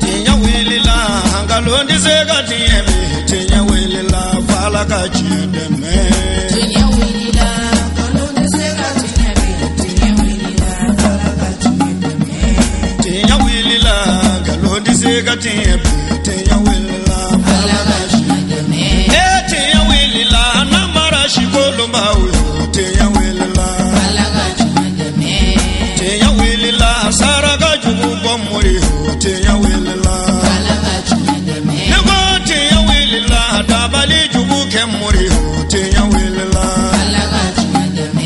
Tiɲɛ wulila nkalon tɛ se ka tiɲɛ bi tiɲɛ wulila f'Ala ka tiɲɛ dɛmɛ. Tiɲɛ wulila nkalon tɛ se ka tiɲɛ bi tiɲɛ wulila f'Ala ka tiɲɛ dɛmɛ. Tiɲɛ wulila nkalon tɛ se ka tiɲɛ bi tiɲɛ wulila f'Ala ka tiɲɛ dɛmɛ. Ee tiɲɛ wulila namara sikolonbaw yo tiɲɛ wulila f'Ala ka tiɲɛ dɛmɛ. Tiɲɛ wulila saraka jugu bɔ mori yo tiɲɛ wulila f'Ala ka tiɲɛ dɛmɛ. Ne ko tiɲɛ wulila dabali jugu kɛ mori yo tiɲɛ wulila f'Ala ka tiɲɛ dɛmɛ.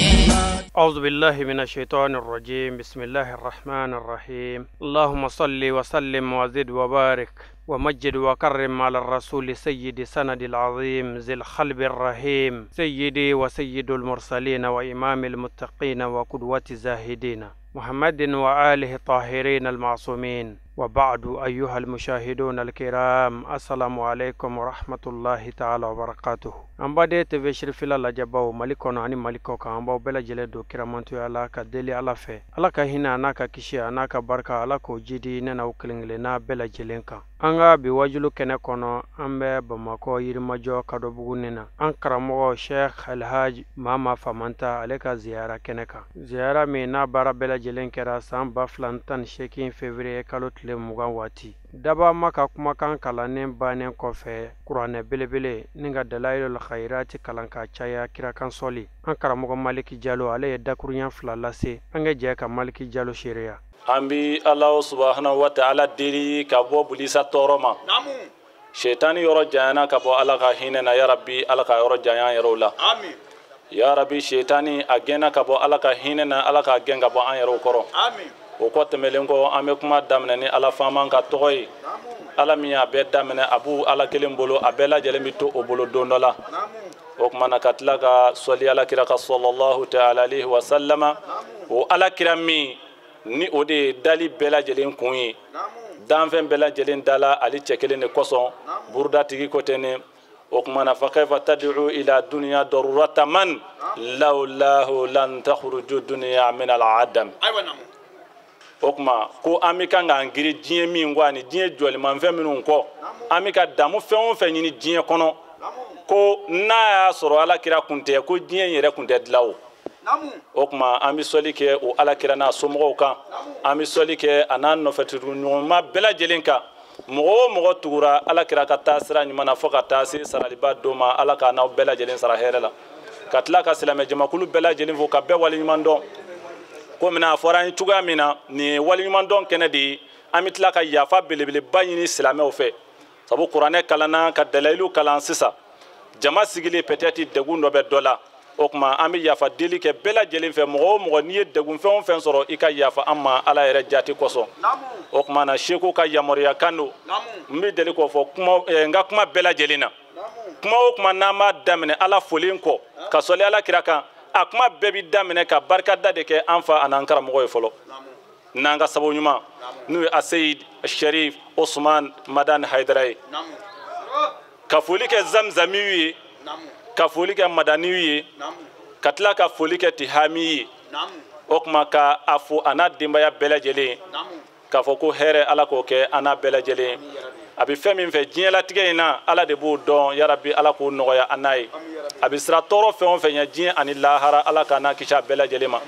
أعوذ بالله من الشيطان الرجيم. بسم الله الرحمن الرحيم. اللهم صل وسلم وزد وبارك ومجد وكرم على الرسول سيد سند العظيم ذي الخلب الرحيم سيدي وسيد المرسلين وإمام المتقين وقدوة الزاهدين محمد وآله الطاهرين المعصومين. وبعد، أيها المشاهدون الكرام، السلام عليكم ورحمة الله تعالى وبركاته. An baden TV Sirifila lajɛbaw Mali kɔnɔ ani Mali kɔ kan, an b'aw bɛɛ lajɛlen don kiramantoya la ka deli Ala fɛ, Ala ka hinɛ a n'a ka kisi a n'a ka barika, Ala k'o jidi ne n'aw kelen kelenna bɛɛ lajɛlen kan. An ka bi wajulu kɛnɛ kɔnɔ, an bɛ Bamakɔ Yirimajɔ Kadɔbugunin na, an karamɔgɔ Sheikh Alhaji Mama Famanta ale ka ziyara kɛnɛ kan, ziyara min n'a baara bɛɛ lajɛlen kɛra san 2018 février kalo tile 20 waati. Dabama ka kumakan kalannen bannen kɔfɛ, kuranɛ belebele ni ka Dalailul Khairati kalan ka caya kirakan sɔli, an karamɔgɔ Maliki Jalo ale ye dakurunya 2 lase. An ka jɛ ka Maliki Jalo seereya. An bi Ala subahana wa ta'ala deli ka bɔ bulisa tɔɔrɔ ma. Shetani yɔrɔ janyana ka bɔ Ala ka hinɛ na, ya Rabbi Ala ka yɔrɔ janya an yɛrɛw la. Ya Rabbi, shetani a gɛnna ka bɔ Ala ka hinɛ na, Ala ka gɛn ka bɔ an yɛrɛw kɔrɔ. O kɔ tɛmɛlen kɔ, an bɛ kuma daminɛ ni Ala faama ka tɔgɔ ye, Ala min y'a bɛɛ daminɛ, a b'u Ala kelen bolo, a bɛɛ lajɛlen bɛ to o bolo don dɔ la. O tuma na ka tila ka sɔli Ala kira ka sallallahu ta'ala alayhi wa sallama, o Ala kira min ni o de ye dali bɛɛ lajɛlen kun ye, danfɛn bɛɛ lajɛlen dala ale cɛ kelen de kosɔn, burudatigi ko tɛ ne. O tuma na fa kayfa tad'u ila dunya darurata man lawlahu lan takhruju dunya min al-adam. O tuma ko an bɛ kan k'an girin diɲɛ min kɔ ani diɲɛ jɔlimanfɛn minnu kɔ, an bɛ ka damu fɛn o fɛn ɲini diɲɛ kɔnɔ, ko n'a y'a sɔrɔ Ala kira kun tɛ, ko diɲɛ yɛrɛ kun tɛ dilan o. O tuma an bɛ sɔli kɛ o Ala kira n'a somɔgɔw kan, an bɛ sɔli kɛ a n'a nɔfɛtuguɲɔgɔnma bɛɛ lajɛlen kan. Mɔgɔ o mɔgɔ tugura Ala kira ka taa sira ɲuman na fo ka taa se saraliba don ma, Ala k'a n'aw bɛɛ lajɛlen sara hɛrɛ la. Ka tila ka silamɛ jamakulu bɛɛ lajɛlen fo ka bɛɛ waleɲuman dɔn. Komi a fɔra an ye cogoya min na, nin ye waleɲumandɔn kɛnɛ de ye. An bɛ tila ka yafa belebeleba ɲini silamɛw fɛ, sabu kuranɛ kalanna ka dalayilu kalan sisan, jama sigilen peut-être degun dɔ bɛ dɔ la. O tuma an bɛ yafa deli kɛ bɛɛ lajɛlen fɛ, mɔgɔ o mɔgɔ n'i ye degun fɛn o fɛn sɔrɔ, i ka yafa an ma Ala yɛrɛ jati kosɔn. O tuma na seku ka yamaruya kan don, n bɛ deli k'o fɔ kuma n ka kuma bɛɛ lajɛlen na. Kuma o kuma n'an b'a daminɛ Ala folen kɔ ka sɔli Ala kira kan, a kuma bɛɛ bi daminɛ ka barikada de kɛ an fa an'an karamɔgɔ ye fɔlɔ, n'an ka sababu ɲuman n'o ye Aseyid Sharif Osman Madani Hayidara ye, ka foli kɛ Zamzamiw ye, ka foli kɛ Madaniw ye, ka tila ka foli kɛ Tihami ye. O tuma ka a fo a n'a denbaya bɛɛ lajɛlen, k'a fɔ ko hɛrɛ Ala k'o kɛ an n'a bɛɛ lajɛlen. A bɛ fɛn min fɛ diɲɛlatigɛ in na, Ala de b'o dɔn, ya Rabbi Ala k'o nɔgɔya an n'a ye. A bɛ sira tɔɔrɔ fɛn o fɛn ɲɛ diɲɛ ani lahara, Ala k'a n'a kisi a bɛɛ lajɛlen ma.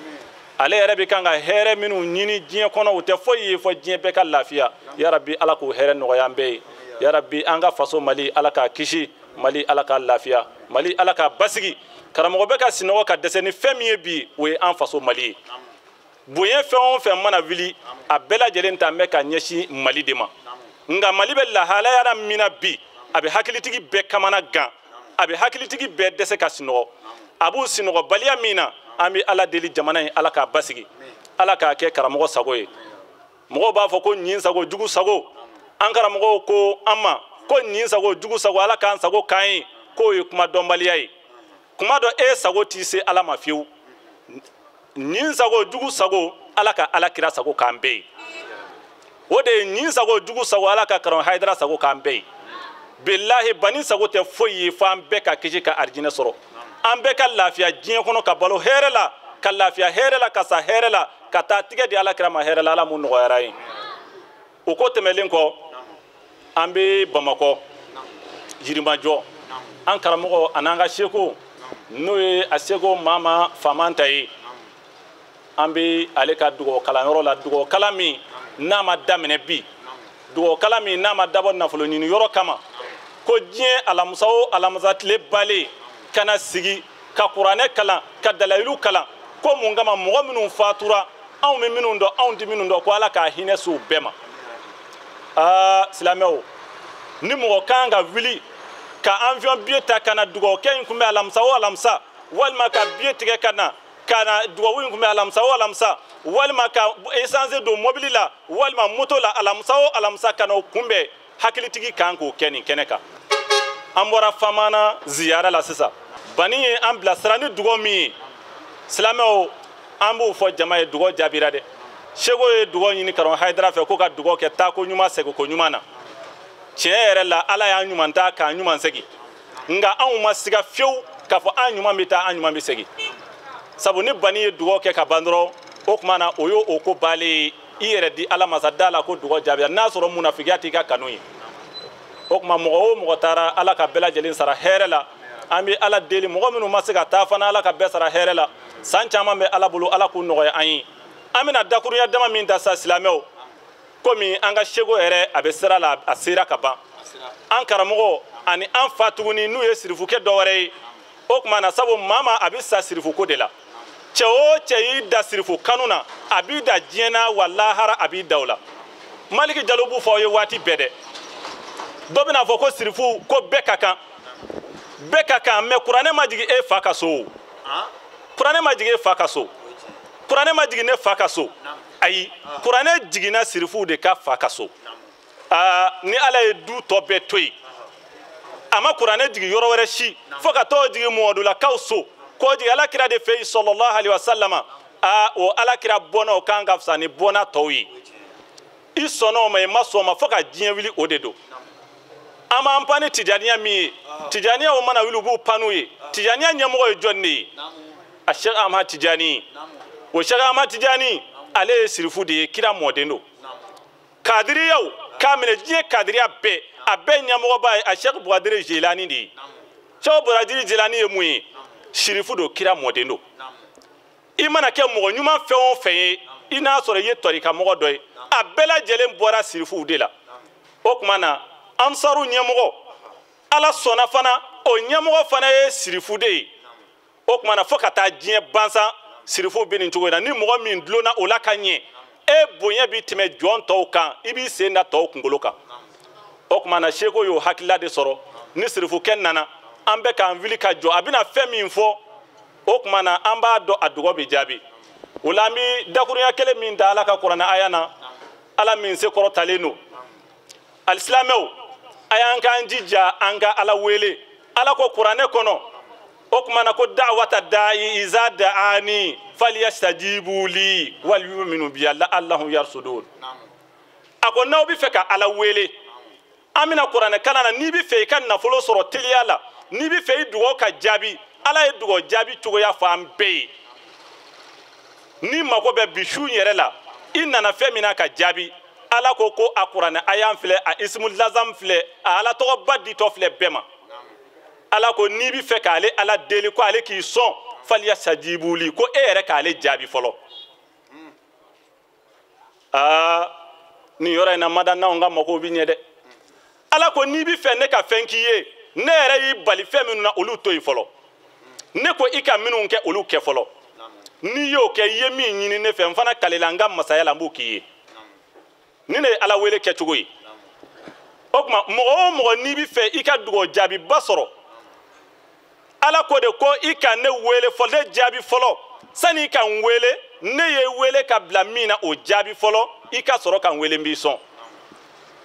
Ale yɛrɛ bɛ kan ka hɛrɛ minnu ɲini diɲɛ kɔnɔ, o tɛ foyi ye fɔ diɲɛ bɛɛ ka lafiya. Ya Rabbi Ala k'o hɛrɛ nɔgɔya an bɛɛ ye. Ya Rabbi an ka faso Mali, Ala k'a kisi, Mali Ala k'a lafiya, Mali Ala k'a basigi. Karamɔgɔ bɛ ka sinɔgɔ ka dɛsɛ ni fɛn min ye bi, o ye an faso Mali ye. Bonya fɛn o fɛn mana wuli, a bɛɛ lajɛlen ta bɛ ka ɲɛsin Mali de ma. Nka Mali bɛ lahalaya min na bi, a bɛ hakilitigi bɛɛ kamana gan, a bɛ hakilitigi bɛɛ dɛsɛ ka sinɔgɔ. A b'u sinɔgɔbaliya min na, an bɛ Ala deli jamana in Ala k'a basigi, Ala k'a kɛ karamɔgɔ sago ye. Mɔgɔw b'a fɔ ko ɲin sago jugu sago, an karamɔgɔw ko an ma ko ɲin sago jugu sago, Ala k'an sago k'an ye, k'o ye kuma dɔnbaliya ye. Kuma dɔ e sago t'i se Ala ma fiyewu. Ɲin sago jugu sago, Ala ka Ala kira sago k'an bɛɛ ye. O de ye ɲin sago jugu sago, Ala ka karamɔgɔ Hayidara sago k'an bɛɛ ye. Bilahi bani sago tɛ foyi ye f'an bɛɛ ka kisi ka arijinɛ sɔrɔ, an bɛɛ ka lafiya diɲɛ kɔnɔ, ka balo hɛrɛ la, ka lafiya hɛrɛ la, ka sa hɛrɛ la, ka taa tigɛ di ala kira ma hɛrɛ la, ala mun nɔgɔyara ye. O ko tɛmɛlen kɔ, an bɛ Bamakɔ Yirimajɔ, an karamɔgɔ an'an ka seko n'o ye a seko Mama Famanta ye, an bɛ ale ka dugawu kalanyɔrɔ la, dugawu kalan min n'a ma daminɛ bi, dugawu kalan min n'a ma dabɔ nafolo ɲini yɔrɔ kama, ko diɲɛ alamisa o alamisa tile balen ka na sigi ka kuranɛ kalan ka dalayilu kalan, ko mun kama mɔgɔ minnu fatura anw bɛ minnu dɔn anw tɛ minnu dɔn, ko ala k'a hinɛ s'u bɛɛ ma. Aa silamɛw, ni mɔgɔ kan ka wuli ka avion billet ta ka na dugawukɛ in kunbɛn alamisa o alamisa, walima ka billet tigɛ ka na dugawu in kunbɛn alamisa o alamisa, walima ka essence don mobili la walima moto la alamisa o alamisa ka na o kunbɛn, hakilitigi kan k'o kɛ nin kɛnɛ kan. An bɔra Famana ziyara la sisan, bani ye an bilasira ni dugawu min ye, silamɛw an b'o fɔ jama ye, dugawu jaabira dɛ. Seko ye dugawu ɲini karamɔgɔ Hayidara fɛ ko ka dugawu kɛ taako ɲuman segin ko ɲuman na. Tiɲɛ yɛrɛ la, ala y'an ɲuman taa k'an ɲuman segin, nka anw ma siga fiyewu k'a fɔ an ɲuman bɛ taa an ɲuman bɛ segin, sabu ni bani ye dugawu kɛ ka ban dɔrɔn, o tuma na o y'o ko baalen ye. I yɛrɛ di ala masa da la ko dugawu jaabira, n'a sɔrɔ munafigiya t'i ka kanu ye. O tuma mɔgɔ o mɔgɔ taara, ala ka bɛɛ lajɛlen sara hɛrɛ la. An bɛ ala deli, mɔgɔ minnu ma se ka taa fana, ala ka bɛɛ sara hɛrɛ la. San caman bɛ ala bolo, ala k'u nɔgɔya an ye. An bɛna dakurunya dama min ta sa silamɛw, komi an ka seko yɛrɛ a bɛ sira la, a sera ka ban. An karamɔgɔ ani an fa tuguni n'u ye sirifukɛ dɔ wɛrɛ ye, o tuma na sabu maa ma a bɛ sa sirifuko de la. Cɛ o cɛ y'i da sirifu kanu na, a b'i da diɲɛ na wa lahara a b'i da o la. Maliki Jalo b'u fɔ aw ye waati bɛɛ dɛ, dɔ bɛna fɔ ko sirifu ko bɛɛ ka kan, bɛɛ ka kan, mɛ kuranɛ ma jigin e fa ka so, kuranɛ ma jigin e fa ka so, kuranɛ ma jigin ne fa ka so, ayi, kuranɛ jiginna sirifuw de ka fa ka so. Aa ni ala ye du tɔ bɛɛ to yen, a ma kuranɛ jigin yɔrɔ wɛrɛ si fo ka t'o jigin mɔdulakaw so, k'o jigin ala kira de fɛ yen sɔlɔlɔhu alayhi wa sallama. Aa o ala kira bɔnna o kan ka fisa ni bɔnna tɔw ye. I sɔnna o ma, i ma sɔn o ma, fo ka diɲɛ wuli o de don. An b'an pan ni tijaniya min ye, tijaniya o mana wuli u b'u pan n'u ye. Tijaniya ɲɛmɔgɔ ye jɔn de ye? A Cheikh Ahmad Tijani. O Cheikh Ahmad Tijani ale ye sirifu de ye, kira mɔden don. Kadiriyaw k'a minɛ diɲɛ kadiriya bɛɛ, a bɛɛ ɲɛmɔgɔba ye a Cheikh Buhadiri Jilani de ye. Cheikh Buhadiri Jilani ye mun ye? Sirifu don, kira mɔden don. I mana kɛ mɔgɔ ɲuman fɛn o fɛn ye, i n'a sɔrɔ i ye tɔrika mɔgɔ dɔ ye, a bɛɛ lajɛlen bɔra sirifuw de la. O tuma na ansaru ɲɛmɔgɔ, ala sɔnna fana, o ɲɛmɔgɔ fana ye sirifu de ye. O tuma na fo ka taa diɲɛ bansan, sirifuw bɛ nin cogo in na. Ni mɔgɔ min dulonna o la ka ɲɛ, e bonya b'i tɛmɛ jɔn tɔw kan, i b'i sen da tɔw kunkolo kan. O tuma na seko y'o hakilila de sɔrɔ. Ni sirifukɛ nana, an bɛ k'an wuli ka jɔ, a bɛna fɛn min fɔ, o tuma na an b'a dɔn a dɔgɔ bɛ jaabi. O la an bɛ dakurunya kelen min ta ala ka kuranɛ aya na, ala min se kɔrɔtalen don. Alisilamɛw, a y'an k'an jija an ka ala wele. Ala ko kuranɛ kɔnɔ, o tuma na ko da'wata da'i iza da'ani falyastajibu li wal yu'minu bi la'allahum yarsudun. A ko n'aw bɛ fɛ ka ala wele, an bɛna kuranɛ kalan na, n'i bɛ fɛ i ka nafolo sɔrɔ teliya la, n'i bɛ fɛ i dugawu ka jaabi, ala ye dugawu jaabi cogoya fɔ an bɛɛ ye. N'i mago bɛ bi su yɛrɛ la, i nana fɛn min na ka jaabi, ala ko ko a kuranɛ ayan filɛ, a ismu lazam filɛ, a ala tɔgɔba ditɔ filɛ bɛɛ ma. Ala ko n'i bɛ fɛ k'ale ala deli ko ale k'i sɔn, faliya sajibuli, ko e yɛrɛ k'ale jaabi fɔlɔ. Aa nin yɔrɔ in na mada n'anw ka magow bɛ ɲɛ dɛ. Ala ko n'i bɛ fɛ ne ka fɛn k'i ye, ne yɛrɛ y'i bali fɛn minnu na, olu to yen fɔlɔ. Ne ko i ka minnu kɛ, olu kɛ fɔlɔ. N'i y'o kɛ, i ye min ɲini ne fɛ, n fana kalela n ka masaya la, n b'o k'i ye. Nin de ye ala wele kɛcogo ye. O tuma mɔgɔ o mɔgɔ n'i bɛ fɛ i ka dugawu jaabiba sɔrɔ, ala ko de ko i ka ne wele fɔlɔ, ne jaabi fɔlɔ. Sani i ka n wele, ne ye wele ka bila min na, o jaabi fɔlɔ, i ka sɔrɔ ka n wele, n b'i sɔn.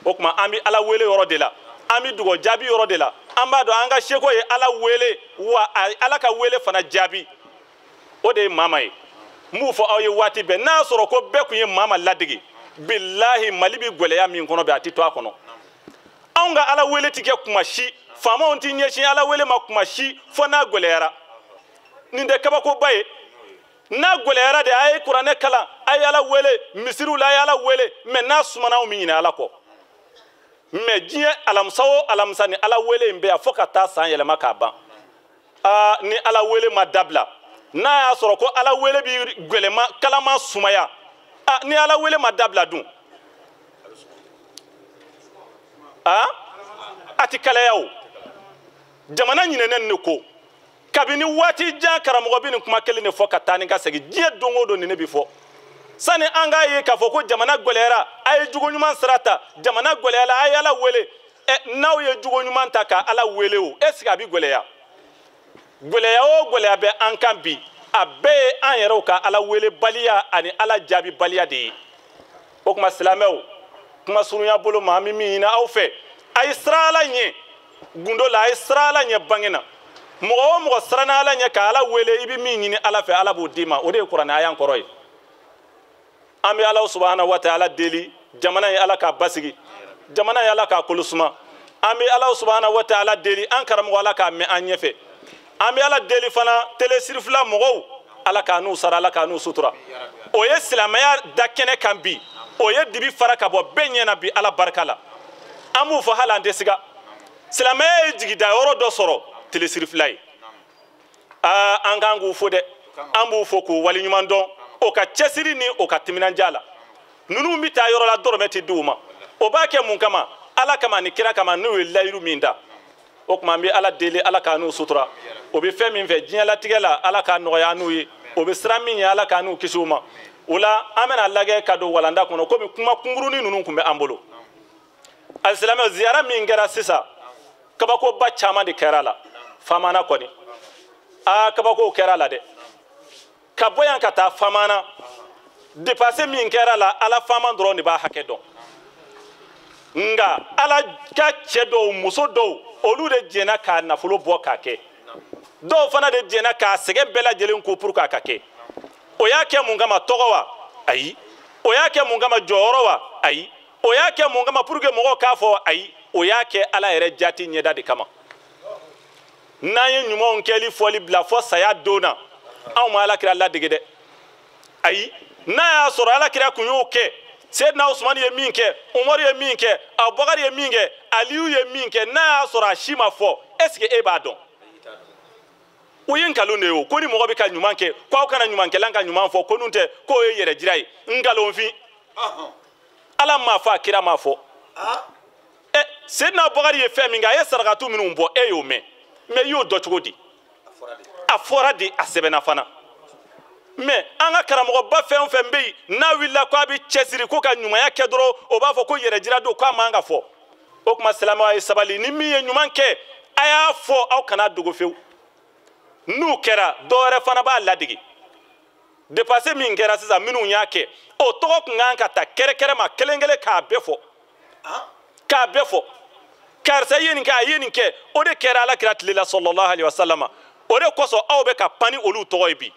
O tuma an bɛ ala wele yɔrɔ de la, an bɛ dugawu jaabi yɔrɔ de la. An b'a dɔn an ka seko ye ala wele, wa ala ka wele fana jaabi, o de ye maama ye. N b'u fɔ aw ye waati bɛɛ, n'a sɔrɔ ko bɛɛ tun ye maama ladege, bilahi Mali bɛ gɛlɛya min kɔnɔ bi, a tɛ to a kɔnɔ. Anw ka ala wele ti kɛ kuma si, faamaw ti ɲɛsin ala wele ma kuma si, fo n'a gɛlɛyara. Nin tɛ kabakoba ye. N'a gɛlɛyara de a ye kuranɛ kalan, a ye Ala wele misiriw la, a ye Ala wele, mɛ n'a sumana anw bɛ ɲinɛ Ala kɔ. Mɛ diɲɛ alamisa o alamisa ni Ala wele in bɛ yan fo ka taa san yɛlɛma k'a ban. Aa ni Ala wele ma dabila, n'a y'a sɔrɔ ko Ala wele bi gɛlɛma kalama sumaya, aa ni Ala wele ma dabila dun, aa a ti kalaya o. Jamana ɲinɛnen ne ko kabini waati jan karamɔgɔ bɛ nin kuma kelen de fɔ ka taa ni ka segin diɲɛ don o don nin ne bi fɔ. Sani an k'a ye k'a fɔ ko jamana gɛlɛyara, a ye jogo ɲuman sira ta, jamana gɛlɛyara, a ye Ala wele. Ɛ n'aw ye jogo ɲuman ta ka Ala wele o, est ce que a bi gɛlɛya? Gɛlɛya o gɛlɛya bɛ an kan bi, a bɛɛ ye an yɛrɛw ka Ala wele baliya ani Ala jaabi baliya de ye. O tuma silamɛw, kuma surunya bolo ma, an bɛ min ɲini aw fɛ, a ye siran Ala ɲɛ gundo la, a ye siran Ala ɲɛ bange na. Mɔgɔ o mɔgɔ siranna Ala ɲɛ ka Ala wele, i bɛ min ɲini Ala fɛ, Ala b'o d'i ma. O de ye kuranɛ aya kɔrɔ ye. An bɛ Ala subahana wa taala deli, jamana ye Ala k'a basigi, jamana ye Ala k'a kolo suma. An bɛ Ala subahana wa taala deli, an karamɔgɔ Ala k'a mɛn an ɲɛfɛ. An bɛ Ala deli fana telesirifila mɔgɔw, Ala k'a n'u sara, Ala k'a n'u sutura. O ye silamɛya da kɛnɛ kan bi, o ye dibi fara ka bɔ bɛɛ ɲɛ na bi Ala barika la. An b'u fɔ hali an tɛ siga, silamɛya ye jigida yɔrɔ dɔ sɔrɔ telesirifila ye. Aa an kan k'u fo dɛ, an b'u fo k'u waleɲuman dɔn o ka cɛsiri ni o ka timinandiya la. Ninnu bɛ taa yɔrɔ la dɔrɔmɛ tɛ di u ma, o b'a kɛ mun kama? Ala kama ni kira kama, n'u ye layiru min da. O tuma an bɛ Ala deli, Ala k'a n'u sutura. O bɛ fɛn min fɛ diɲɛlatigɛ la, Ala k'a nɔgɔya n'u ye. O bɛ siran min ɲɛ, Ala k'a n'u kisi o ma. O la an bɛna lajɛ ka don walanda kɔnɔ, komi kuma kunkurunin ninnu tun bɛ an bolo. Alisilamɛw, ziyara min kɛra sisan, kabakoba caman de kɛra a la. Famana kɔni, aa kabakow kɛra a la dɛ. Ka bɔ yan ka taa Famana, dépassé min kɛra a la, Ala faama dɔrɔn de b'a hakɛ dɔn. Nka Ala ka cɛ dɔw, muso dɔw, olu de jɛnna k'a nafolo bɔ k'a kɛ. Dɔw fana de jɛnna k'a sɛgɛn bɛɛ lajɛlen ko pour k'a ka kɛ. O y'a kɛ mun kama? Tɔgɔ wa? Ayi. O y'a kɛ mun kama? Jɔyɔrɔ wa? Ayi. O y'a kɛ mun kama? Pour que mɔgɔw k'a fɔ? Ayi. O y'a kɛ Ala yɛrɛ jati ɲɛda de kama. N'an ye ɲumanw kɛli fɔli bila fɔ saya don na, anw ma Ala kira ladege dɛ. Ayi, n'a y'a sɔrɔ Ala kira kun y'o kɛ, Seydina Usumani ye min kɛ, Umaru ye min kɛ, Abubakari ye min kɛ, Aliyu ye min kɛ, n'a y'a sɔrɔ a si ma fɔ, est ce que e b'a dɔn? O ye nkalon de ye o. Ko ni mɔgɔ bɛ ka ɲuman kɛ, ko aw kana ɲumankɛla ka ɲuman fɔ, ko n'u tɛ, k'o ye yɛrɛ jira ye. Nkalonfin. Ala m'a fɔ, a kira m'a fɔ. Ɛ Seydina Abubakari ye fɛn min kɛ, a ye sarakatu minnu bɔ, e y'o mɛn, mɛ i y'o dɔn cogo di? A fɔra de, a sɛbɛnna fana. Mɛ an ka karamɔgɔba fɛn o fɛn bɛ yen, n'a wulila k'a bɛ cɛsiri ko ka ɲumanya kɛ dɔrɔn, o b'a fɔ ko yɛrɛjira don, k'a man ka fɔ. O tuma silamɛw, a ye sabali. Ni min ye ɲuman kɛ, a y'a fɔ, aw kana dogo fewu. N'u kɛra, dɔwɛrɛ fana b'a ladege. Dépassé min kɛra sisan, minnu y'a kɛ, o tɔgɔ kun kan ka ta kɛrɛkɛrɛ ma kelen kelen k'a bɛɛ fɔ, k'a bɛɛ fɔ. Karisa ye nin kɛ, a ye nin kɛ. O de kɛra Ala kira tile la sallallahu alaihi wa sallam. O de kosɔn aw bɛ ka pan ni olu tɔgɔ ye bi.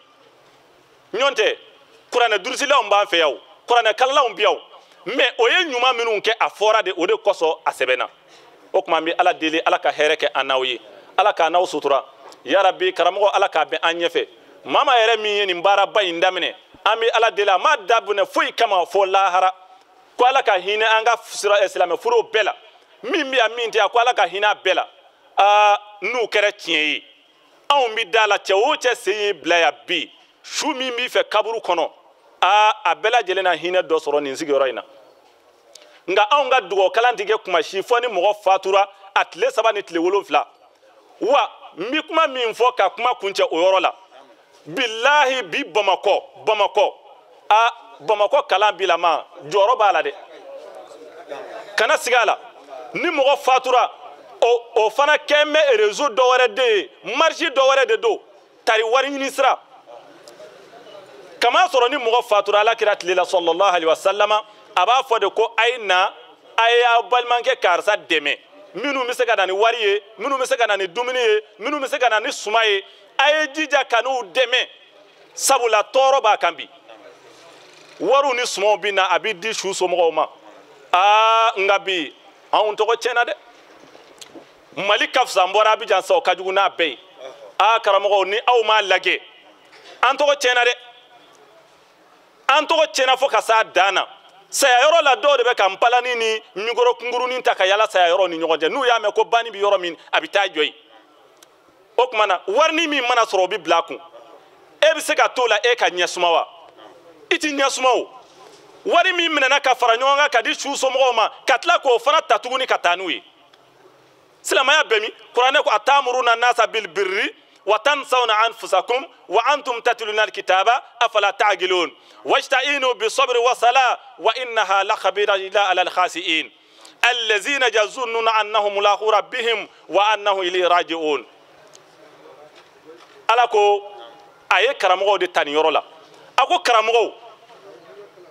Ɲɔn tɛ, kuranɛ durusilaw b'an fɛ yan o, kuranɛ kalalaw bɛ yan o, mɛ o ye ɲuman minnu kɛ, a fɔra de, o de kosɔn a sɛbɛnna. O tuma an bɛ Ala deli, Ala ka hɛrɛ kɛ an n'aw ye, Ala k'an n'aw sutura. Yarabi karamɔgɔ, Ala k'a bɛn an ɲɛfɛ. Mama yɛrɛ min ye nin baaraba in daminɛ, an bɛ Ala deli, a m'a daminɛ foyi kama fo lahara, ko Ala ka hinɛ an ka silamɛ furuw bɛɛ la, min bɛ yan min tɛ yan, ko Ala ka hinɛ a bɛɛ la. Aa n'u kɛra tiɲɛ ye, anw bɛ da la, cɛ o cɛ sen y'i bila yan bi, su min b'i fɛ kaburu kɔnɔ, aa a bɛɛ lajɛlen na hinɛ dɔ sɔrɔ nin sigiyɔrɔ in na. Nka anw ka dugawu kalan tɛ kɛ kuma si fɔ ni mɔgɔ fatura a tile 3 ni tile 7. Wa n bɛ kuma min fɔ ka kuma kuncɛ o yɔrɔ la, bilahi bi Bamakɔ, Bamakɔ, aa Bamakɔ kalan bilama jɔyɔrɔ b'a la dɛ, kana sigi a la. Ni mɔgɔ fatura, o fana kɛn bɛ réseau dɔ wɛrɛ de ye, marché dɔ wɛrɛ de don, tari wari ɲini sira. Kama sɔrɔ ni mɔgɔ fatura Ala kira tile la sallallahu alaihi wa sallama, a b'a fɔ de ko a ye na, a ye aw balimakɛ karisa dɛmɛ, minnu bɛ se ka na ni wari ye, minnu bɛ se ka na ni dumuni ye, minnu bɛ se ka na ni suma ye, a ye jija ka n'u dɛmɛ, sabula tɔɔrɔ b'a kan bi. Wariw ni sumaw bɛ na, a bɛ di su somɔgɔw ma. Aa nka bi anw tɔgɔ tiɲɛna dɛ. Mali ka fisa, n bɔra Abijan sa, o ka jugu n'a bɛɛ ye. Aa karamɔgɔw, ni aw m'a lajɛ, an tɔgɔ tiɲɛna dɛ. An tɔgɔ tiɲɛna fo ka s'a dan na. Saya yɔrɔ la dɔw de bɛ ka npalani ni mikoro kunkurunin ta ka yala saya yɔrɔ ni ɲɔgɔn cɛ. N'u y'a mɛn ko banni bɛ yɔrɔ min, a bɛ taa jɔ yen. O tuma na warini min mana sɔrɔ o bɛ bila a kun. E bɛ se ka t'o la e ka ɲɛsuma wa? I ti ɲɛsuma o. Wari min minɛna ka fara ɲɔgɔn kan ka di su somɔgɔw ma, ka tila k'o fana ta tuguni ka taa n'u ye. Silamɛya bɛ min? Kuranɛ ko atamuruna nasa bil birri wa tansawna anfusakum wa antum tatluna alkitaba afala ta'qilun wasta'inu bis sabri wa sala wa innaha lakhabira illa ala alkhasi'in allazina yazunnuna annahum mulaqu rabbihim wa annahum ilayhi raji'un. Ala ko a ye karamɔgɔw de ta nin yɔrɔ la. A ko karamɔgɔw,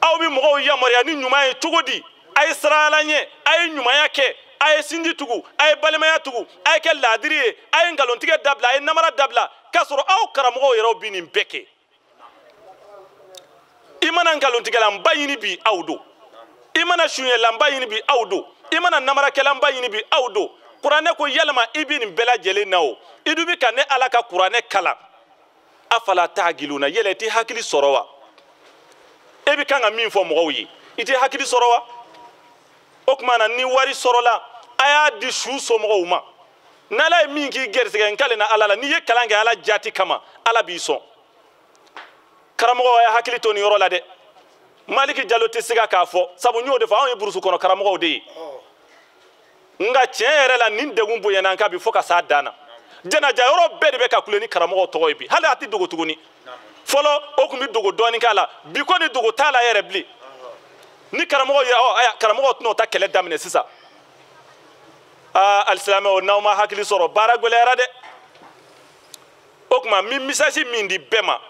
aw bɛ mɔgɔw yamaruya ni ɲuman ye cogo di? A ye siran Ala ɲɛ, a ye ɲumanya kɛ, a ye sinji tugu, a ye balimaya tugu, a ye kɛ laadiri ye, a ye nkalontigɛ dabila, a ye namara dabila, k'a sɔrɔ aw karamɔgɔw yɛrɛw bɛ nin bɛɛ kɛ. I mana nkalontigɛlanba ɲini bi, aw don. I mana suɲɛlanba ɲini bi, aw don. I mana namarakɛlanba ɲini bi, aw don. Kuranɛ ko yalima i bɛ nin bɛɛ lajɛlen na o, i dun bɛ ka ne Ala ka kuranɛ kalan. Afala ta'qiluna, yala i tɛ hakili sɔrɔ wa? E bɛ kan ka min fɔ mɔgɔw ye, i tɛ hakili sɔrɔ wa? O tuma na ni wari sɔrɔla, a y'a di su somɔgɔw ma. N'Ala ye min k'i gɛrisigɛ, n kalen na Ala la, n'i ye kalan kɛ Ala jaati kama, Ala b'i sɔn. Karamɔgɔw, a ye hakili to nin yɔrɔ la dɛ. Maliki Jalo tɛ siga k'a fɔ, sabu n y'o de fɔ, anw ye burusu kɔnɔ karamɔgɔw de ye. Nka tiɲɛ yɛrɛ la, nin degun bonyana an kan bi fo ka s'a dan na. Jɛnaja yɔrɔ bɛɛ de bɛ ka kule ni karamɔgɔw tɔgɔ ye bi. Hali a tɛ dogo tuguni. Fɔlɔ o tun bɛ dogo dɔɔnin k'a la, bi kɔni dogo t'a la yɛrɛ bilen. Ni karamɔgɔ yɛrɛ, ɔ aya, karamɔgɔw tɛna o ta kɛlɛ daminɛ sisan. Aa alisilamɛw, n'aw ma hakili sɔrɔ, baara gɛlɛyara dɛ. O tuma n bɛ message min di bɛɛ ma,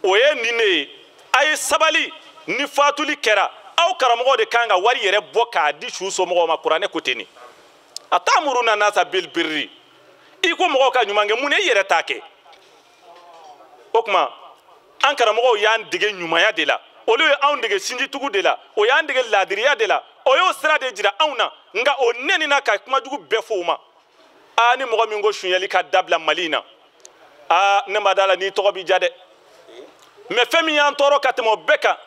o ye nin de ye. A ye sabali, ni fatuli kɛra, aw karamɔgɔw de kan ka wari yɛrɛ bɔ k'a di su somɔgɔw ma. Kuranɛ ko ten de. Atamuruna nasa bil birri, i ko mɔgɔw ka ɲuman kɛ, mun na i yɛrɛ t'a kɛ? O tuma an karamɔgɔw y'an dege ɲumanya de la, olu ye anw dege sinjitugu de la, o y'an dege laadiriya de la, o y'o sira de jira anw na. Nka o nɛnina ka kumajugu bɛɛ fɔ o ma. Aa ni mɔgɔ min ko suɲɛli ka dabila Mali in na, aa ne ma da la n'i tɔgɔ b'i ja dɛ. Mɛ fɛn min y'an tɔɔrɔ ka tɛmɛ o bɛɛ kan,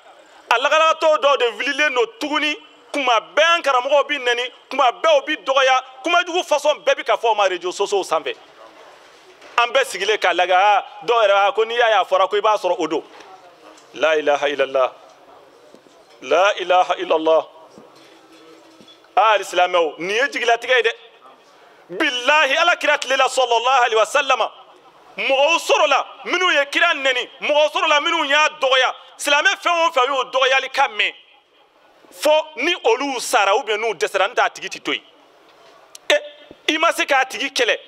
a lagalagatɔw dɔw de wililen don tuguni. Kuma bɛɛ an karamɔgɔw bɛ nɛni, kuma bɛɛ o bɛ dɔgɔya, kumajugu fasɔn bɛɛ bɛ ka fɔ o ma réseaux sociaux sanfɛ. An bɛɛ sigilen k'a lajɛ, aa dɔw yɛrɛ b'a ko n'i y'a ye a fɔra ko i b'a sɔrɔ o don. La ilaha illallah, la ilaha illallah. Aa alisilamɛw, nin ye jigilatigɛ ye dɛ. Bilahi, Ala kira tile la sallallahu alaihi wa sallama, mɔgɔw sɔrɔla minnu ye kira nɛni, mɔgɔw sɔrɔla minnu y'a dɔgɔya. Silamɛ fɛn o fɛn y'o dɔgɔyali kan mɛn, fo ni olu sara ou bien n'u dɛsɛra, n t'a tigi ti to yen. E i ma se k'a tigi kɛlɛ,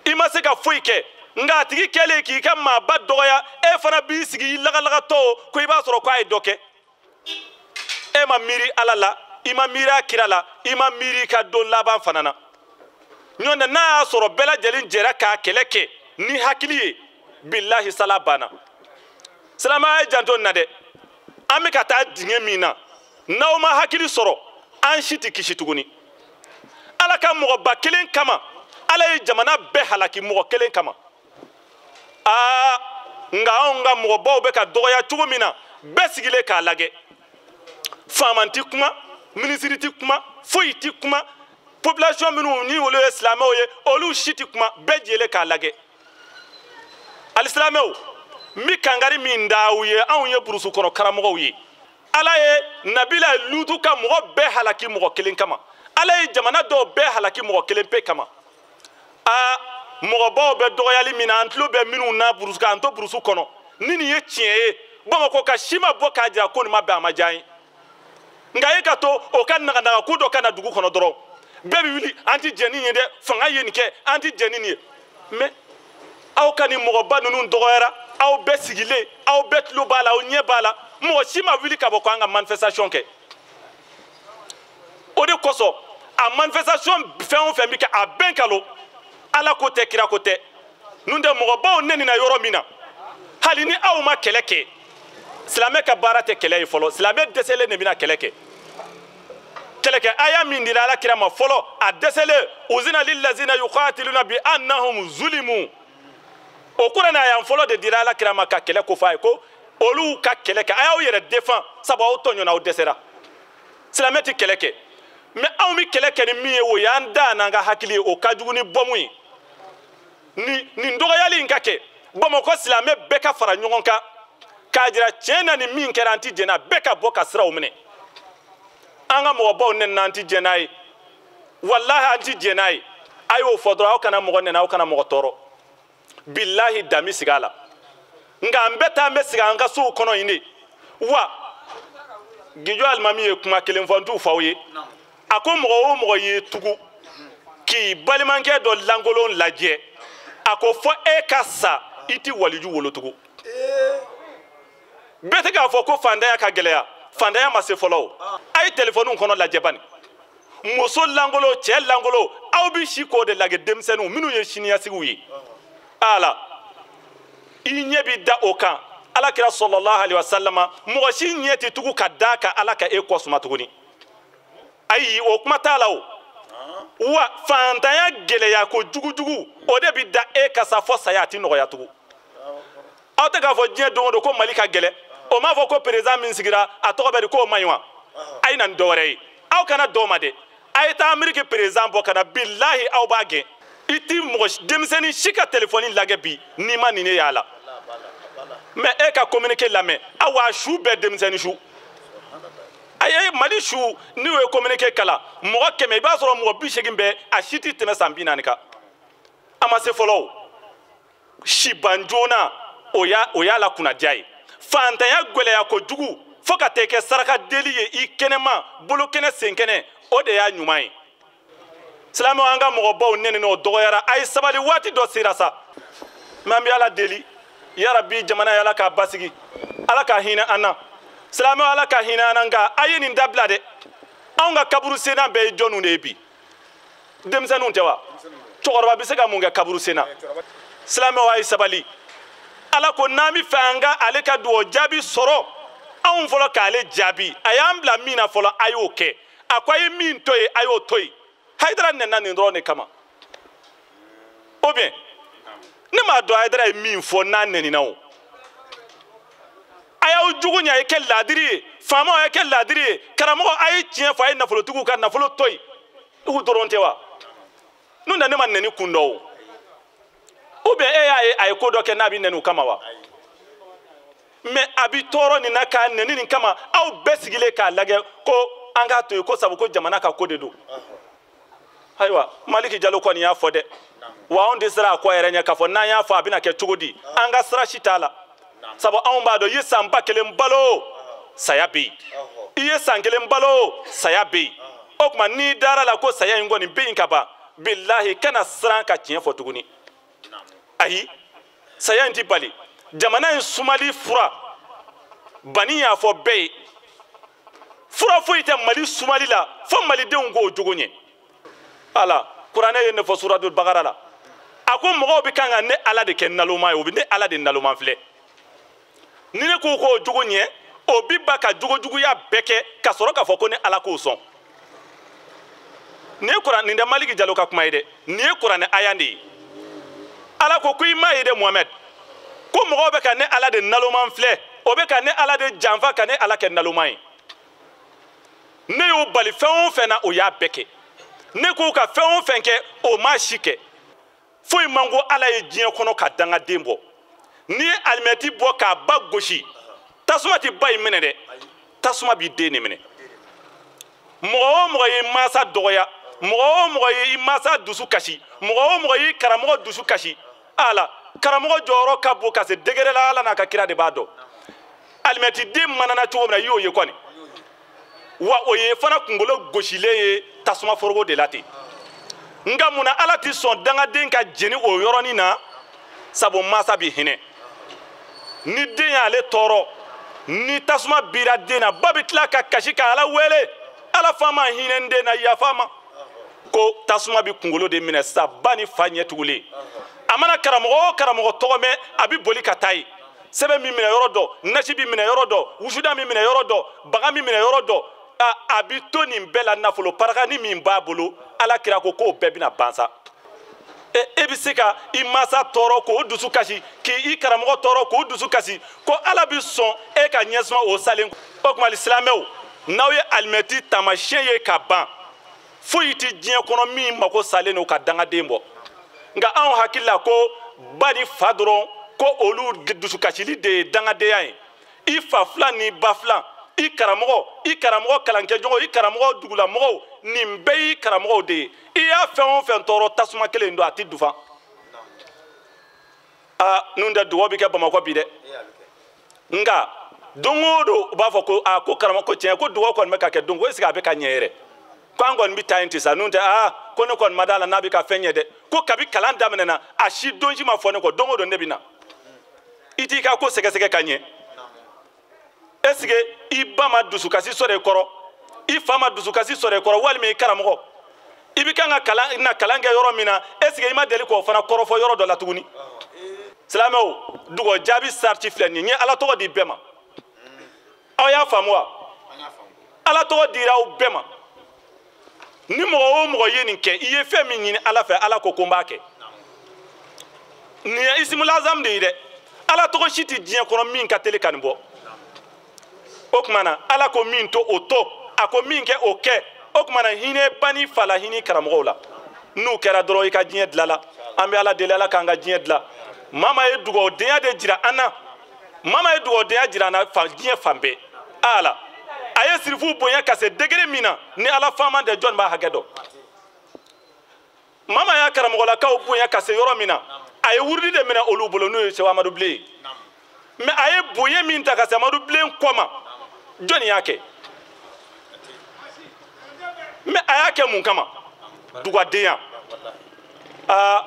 i ma se ka foyi kɛ, nka a tigi kɛlen k'i ka maaba dɔgɔya, e fana b'i sigi i lagalagatɔ ko i b'a sɔrɔ k'a ye dɔ kɛ. E ma miiri Ala la, i ma miiri a kira la, i ma miiri i ka don laban fana na. Ɲɔntɛ n'a y'a sɔrɔ bɛɛ lajɛlen jɛra k'a kɛlɛ kɛ ni hakili ye, bilahi sala banna. Silamɛya ye janto nin na dɛ. An bɛ ka taa dingɛ min na, n'aw ma hakili sɔrɔ, an si tɛ kisi tuguni. Ala ka mɔgɔba kelen kama, Ala ye jamana bɛɛ halaki mɔgɔ kelen kama. Aa nka anw ka mɔgɔbaw bɛ ka dɔgɔya cogo min na, bɛɛ sigilen k'a lajɛ. Faama ti kuma, minisiri ti kuma, foyi ti kuma. Population minnu ni olu ye silamɛw ye, olu si ti kuma, bɛɛ jɛlen k'a lajɛ. Alisilamɛw, n bɛ kankari min da aw ye, anw ye burusu kɔnɔ karamɔgɔw ye. Ala ye Nabila Lutu ka mɔgɔ bɛɛ halaki mɔgɔ kelen kama. Ala ye jamana dɔw bɛɛ halaki mɔgɔ kelen pe kama. Aa mɔgɔbaw bɛ dɔgɔyali min na, an tulo bɛ minnu na burusu kan, an to burusu kɔnɔ. Ni nin ye tiɲɛ ye, Bamakɔ ka si ma bɔ k'a jira ko nin ma bɛn, a ma diya n ye. Nka e ka to o ka naganaga ko dɔ ka na dugu kɔnɔ dɔrɔn, bɛɛ bɛ wuli, an ti jɛn ni nin ye dɛ, fanga ye nin kɛ, an ti jɛn ni nin ye. Mɛ aw ka nin mɔgɔba ninnu dɔgɔyara, aw bɛɛ sigilen, aw bɛɛ tulo b'a la, aw ɲɛ b'a la, mɔgɔ si ma wuli ka bɔ ko an ka manifestation kɛ. O de kosɔn a manifestation fɛn o fɛn bɛ kɛ, a bɛɛ nkalon. Ala ko tɛ, kira ko tɛ. N'o tɛ mɔgɔbaw nɛnina yɔrɔ min na, hali ni aw ma kɛlɛ kɛ, silamɛ ka baara tɛ kɛlɛ ye fɔlɔ. Silamɛ dɛsɛlen de bɛna kɛlɛ kɛ. Kɛlɛkɛ aya min dira Ala kira ma fɔlɔ, a dɛsɛlen, uzina lillazina yuqatiluna bi annahum zulimu. O kuranɛ aya fɔlɔ de dira Ala kira ma ka kɛlɛ ko f'a ye ko Olu ka kɛlɛ kɛ, a y'aw yɛrɛ défend, sabu aw tɔɲɔna, aw dɛsɛra. Silamɛ tɛ kɛlɛ kɛ, mais anw bɛ kɛlɛ kɛ ni min ye, o y'an da n'an ka hakili ye, o ka jugu ni bɔmu ye. Nin dɔgɔyali in ka kɛ Bamakɔ, silamɛ bɛɛ ka fara ɲɔgɔn kan k'a jira tiɲɛ na ni min kɛra an ti jɛn n'a, bɛɛ ka bɔ ka siraw minɛ. An ka mɔgɔbaw nɛni an ti jɛn n'a ye, walahi an ti jɛn n'a ye. A y'o fɔ dɔrɔn, aw kana mɔgɔ nɛni, aw kana mɔgɔ tɔɔrɔ. Bilahi dami sigi a la. Nka an bɛɛ taa an bɛ sigi an ka sow kɔnɔ yen de. Wa Gijo alimami ye kuma kelen fɔ, n t'u fɔ aw ye. A ko mɔgɔ o mɔgɔ y'i tugu k'i balimakɛ dɔ lankolon lajɛ, a ko fɔ e ka sa, i ti waliju wolo tugun. Bɛɛ tɛ k'a fɔ ko fantanya ka gɛlɛya, fantanya ma se fɔlɔ o. A ye telefɔniw kɔnɔ lajɛ bani, muso lankolon, cɛ lankolon, aw bɛ si k'o de lajɛ. Denmisɛnninw minnu ye siniɲɛsigiw ye, ala i ɲɛ bɛ da o kan. Ala kira sallallahu alaihi wasallam, mɔgɔ si ɲɛ tɛ tugu ka da kan ala ka e kɔ suma tuguni. Ayi, o kuma t'a la o. Wa fantanya gɛlɛya ko jugujugu, o de bɛ da e kan sa fɔ saya, a ti nɔgɔya tugun. Aw tɛ k'a fɔ diɲɛ don o don ko Mali ka gɛlɛn, o m'a fɔ ko président min sigira a tɔgɔ bɛ di k'o man ɲi wa? A ye na ni dɔ wɛrɛ ye, aw kana dɔw ma dɛ. A ye taa Ameriki président bɔ ka na, bilahi aw b'a gɛn. I ti mɔgɔ denmisɛnnin si ka telefɔni lajɛ bi n'i ma nin ne y'a la. Mais e ka communiqué lamɛn, awa su bɛɛ denmisɛnnin su. A ye Mali su, n'u ye communiqué kalan mɔgɔ 100, i b'a sɔrɔ mɔgɔ 80 bɛɛ a si ti tɛmɛ san 40 kan. A ma se fɔlɔ o. Siban joona, o y'a la kunnadiya ye. Fantanya gɛlɛya kojugu fo ka taa kɛ saraka deli ye i kɛnɛma, bolo kɛnɛ, sen kɛnɛ, o de y'a ɲuman ye. Silamɛw, an ka mɔgɔbaw nɛni o dɔgɔyara, a ye sabali, waati dɔ sera sa. Mais an bɛ Ala deli, yarabi jamana ye Ala k'a basigi, Ala ka hinɛ an na. Silamɛw, Ala ka hinɛ an na, nka a ye nin dabila dɛ. Anw ka kaburu senna bɛɛ ye jɔnniw de ye bi? Denmisɛnninw tɛ wa? Cɛkɔrɔba bɛ se ka mun kɛ kaburu senna? Silamɛw, a ye sabali. Ala ko n'an bɛ fɛ an ka ale ka dugawu jaabi sɔrɔ, anw fɔlɔ k'ale jaabi. A y'an bila min na fɔlɔ, a y'o kɛ. A ko a ye min to yen, a y'o to yen. Hayidara nɛnna nin dɔrɔn de kama. Ou bien ne m'a dɔn Hayidara ye min fɔ n'a nɛnina o. A y'aw jugu ɲɛ, a ye kɛ laadiri ye. Faamaw, a ye kɛ laadiri ye. Karamɔgɔ, a ye tiɲɛ fɔ, a ye nafolotigiw ka nafolo to yen. U dɔrɔn tɛ wa? N'o tɛ ne ma nɛni kun dɔn o. Ou bien e y'a ye a ye ko dɔ kɛ n'a bɛ nɛni o kama wa? Mais a bɛ tɔɔrɔ nin na k'a nɛni nin kama, aw bɛɛ sigilen k'a lajɛ ko an k'a to yen ko sabu ko jamana ka ko de don. Ayiwa, Maliki Jalo kɔni y'a fɔ dɛ. Wa anw tɛ siran a kɔ yɛrɛ ɲɛ k'a fɔ n'an y'a fɔ a bɛna kɛ cogo di, an ka sira si t'a la. Sabu anw b'a dɔn i ye san 1000 balo, saya bɛ yen. I ye san 1 balo, saya bɛ yen. O tuma n'i dara la ko saya in kɔni bɛ yen ka ban, bilahi kana siran ka tiɲɛ fɔ tuguni. Ayi, saya in ti bali. Jamana in sumali fura, bani y'a fɔ bɛɛ ye, fura foyi tɛ Mali sumali la fo malidenw k'o jogo ɲɛ. Ala kuranɛ ye ne fɔ suratul Bakara la, a ko mɔgɔw bɛ kan ka ne Ala de kɛ naloma ye, o bɛ ne Ala de naloma filɛ. Ni ne ko k'o jogo ɲɛ, o bi ba ka jogojuguya bɛɛ kɛ ka sɔrɔ k'a fɔ ko ne Ala k'o sɔn. Nin ye kuran, nin tɛ Maliki Jalo ka kuma ye dɛ, nin ye kuranɛ aya de ye. Ala ko i m'a ye dɛ Muhamɛd, ko mɔgɔw bɛ ka ne Ala de naloma filɛ, o bɛ ka ne Ala de janfa ka ne Ala kɛ naloma ye. Ne y'o bali fɛn o fɛn na, o y'a bɛɛ kɛ. Ne k'o ka fɛn o fɛn kɛ, o m'a si kɛ. Foyi man ko Ala ye diɲɛ kɔnɔ ka dangaden bɔ. N'i ye alimɛti bɔ k'a ba gosi, tasuma tɛ ba in minɛ dɛ, tasuma b'i den de minɛ. Mɔgɔ o mɔgɔ y'i mansa dɔgɔya, mɔgɔ o mɔgɔ y'i mansa dusu kasi, mɔgɔ o mɔgɔ y'i karamɔgɔ dusu kasi, ala karamɔgɔ jɔyɔrɔ ka bon ka se degré la, Ala n'a ka kira de b'a dɔn. Alimɛti den manana cogo min na, i y'o ye kɔni. Wa o ye fana kunkolo gosilen ye tasuma foroko de la ten. Nka munna Ala ti sɔn dangaden ka jeni o yɔrɔnin na? Sabu mansa bi hinɛ. Ni den y'ale tɔɔrɔ, ni tasuma bira den na, ba bɛ tila ka kasi ka Ala wele, Ala fa ma hinɛ n den na, yafa ma. Ko tasuma bi kunkolo de minɛ sisan, ba ni fa ɲɛ tugulen. A mana karamɔgɔ o karamɔgɔ tɔgɔ mɛn, a bɛ boli ka taa yen. Sɛbɛn min minɛ yɔrɔ dɔ, nasi bi minɛ yɔrɔ dɔ, wusuda min minɛ yɔrɔ dɔ, baga min minɛ yɔrɔ dɔ, a bi to nin bɛɛ la. Nafolo paraka ni min b'a bolo, Ala kira ko k'o bɛɛ bɛna ban sa. E bɛ se ka i mansa tɔɔrɔ k'o dusu kasi, k'i karamɔgɔ tɔɔrɔ k'o dusu kasi, ko Ala bɛ sɔn e ka ɲɛsuma o salen. O tuma silamɛw, n'aw ye alimɛti taamasiyɛn ye ka ban, foyi tɛ diɲɛ kɔnɔ min mako salen don ka dangaden bɔ. Nka anw hakili la ko ba ni fa dɔrɔn ko olu dusukasili de ye dangadenya ye. I fa fila ni ba fila, i karamɔgɔ, i karamɔgɔ kalankɛɲɔgɔn, i karamɔgɔ dugulamɔgɔw, nin bɛɛ y'i karamɔgɔw de ye. I y'a fɛn o fɛn tɔɔrɔ, tasuma kelen don, a tɛ dufa. Aa, nun tɛ dugawu bɛ kɛ Bamakɔ bi dɛ. Nka don o don u b'a fɔ ko aa, ko karamɔgɔ ko tiɲɛ ko dugawu kɔni bɛ ka kɛ don ko, est ce que a bɛ ka ɲɛ yɛrɛ? Ko an kɔni bɛ taa yen ten sa, nun tɛ aa, ko ne kɔni ma d'a la n'a bɛ ka fɛn ɲɛ dɛ. Ko kabi kalan daminɛna a si don si ma fɔ ne kɔ, don o don ne bɛ na. I t'i ka ko sɛgɛsɛgɛ ka ɲɛ. Est ce que i ba ma dusukasi sɔrɔ i kɔrɔ, i fa ma dusukasi sɔrɔ i kɔrɔ, walima i karamɔgɔ? I bɛ kan ka kalan na kalan kɛ yɔrɔ min na, est ce que i ma deli k'o fana kɔrɔfɔ yɔrɔ dɔ la tuguni? Silamɛw, dugɔ jaabi sariti filɛ nin ye. N ye Ala tɔgɔ di bɛɛ ma. Aw y'a faamu wa? Ala tɔgɔ dira aw bɛɛ ma. Ni mɔgɔ o mɔgɔ ye nin kɛ, i ye fɛn min ɲini Ala fɛ, Ala ko ko n b'a kɛ. Nin ye isimulazam de ye dɛ. Ala tɔgɔ si tɛ diɲɛ kɔnɔ min ka teli ka nin bɔ. O tuma na Ala ko min to o to, a ko min kɛ o kɛ. O tuma na hinɛ ba ni fa la, hinɛ karamɔgɔw la. N'u kɛra dɔrɔn i ka diɲɛ dilan la. An bɛ Ala deli, Ala k'an ka diɲɛ dilan. Mama ye dugawudenya de jira an na. Mama ye dugawudenya jira an na diɲɛ fan bɛɛ. Ala a ye sirifu bonya ka se degré min na, ni Ala faama tɛ, jɔn b'a hakɛ dɔn? Mama y'a karamɔgɔlakaw bonya ka se yɔrɔ min na, a ye wurudi de minɛ olu bolo, n'o ye Sɛku Amadu Bilen ye. Mais a ye bonya min ta ka se Amadu Bilen kɔ ma, jɔnni y'a kɛ? Mais a y'a kɛ mun kama? Dugadenya. Aa,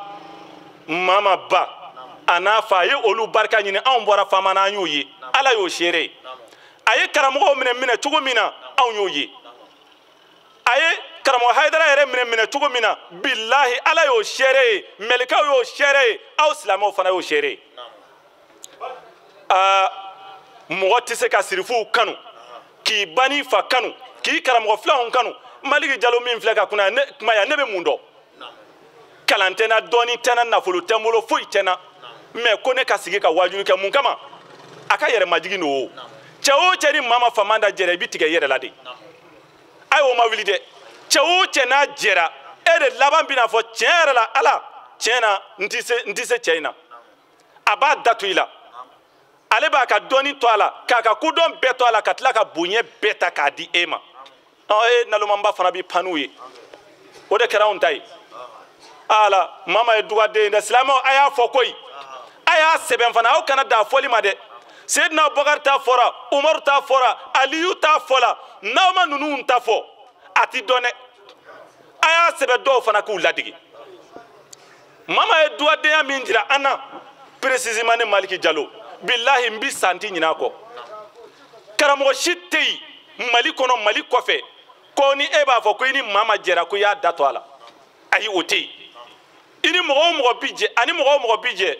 mama ba a n'a fa a ye olu barika ɲini, anw bɔra faama na, an y'o ye, Ala y'o seere ye. A ye karamɔgɔw minɛ cogo min na, anw y'o ye. A ye karamɔgɔ Hayidara yɛrɛ minɛ cogo min na, bilahi Ala y'o seere ye, mɛlɛkɛw y'o seere ye, aw silamɛw fana y'o seere ye. Aa, mɔgɔ tɛ se ka sirifuw kanu, k'i ba n'i fa kanu, k'i karamɔgɔ filanw kanu. Maliki Jalo min filɛ ka kuma yan, ne bɛ mun dɔn? Kalan tɛ n na, dɔɔni tɛ n na, nafolo tɛ n bolo, foyi tɛ n na. Mais ko ne ka sigi ka waajuli kɛ mun kama? A ka yɛrɛ majigin don o. Cɛ o cɛ ni maa ma faama da jɛra, i bɛ tigɛ i yɛrɛ la de. A y'o ma wuli dɛ. Cɛ o cɛ n'a jɛra, e de laban bɛna fɔ tiɲɛ yɛrɛ la, Ala tiɲɛ na n tɛ se cɛ in na. A b'a da to i la. Ale b'a ka dɔɔni to a la, k'a ka kodɔn bɛɛ to a la, ka tila ka bonya bɛɛ ta k'a di e ma. Ɔ, e nalomanba fana bɛ pan n'u ye. O de kɛra anw ta ye. Ala, mama ye dugaden ye dɛ. Silamɛw, a y'a fɔ koyi. A y'a sɛbɛn fana, aw kana dan fɔli ma dɛ. Seydina Abubakar ta fɔra, Umaru ta fɔra, Aliyu ta fɔla. N'aw ma ninnu ta fɔ, a ti dɔn dɛ. A y'a sɛbɛn dɔw fana k'u ladege. Mama ye dugadenya min jira an na, précisément ne Maliki Jalo, bilahi n bi san ti ɲinɛ a kɔ. Karamɔgɔ si tɛ yen Mali kɔnɔ, Mali kɔfɛ, ko ni e b'a fɔ ko i ni maa ma jɛra ko i y'a da to a la. Ayi, o tɛ yen. I ni mɔgɔ o mɔgɔ bi jɛ, ani mɔgɔ o mɔgɔ bi jɛ,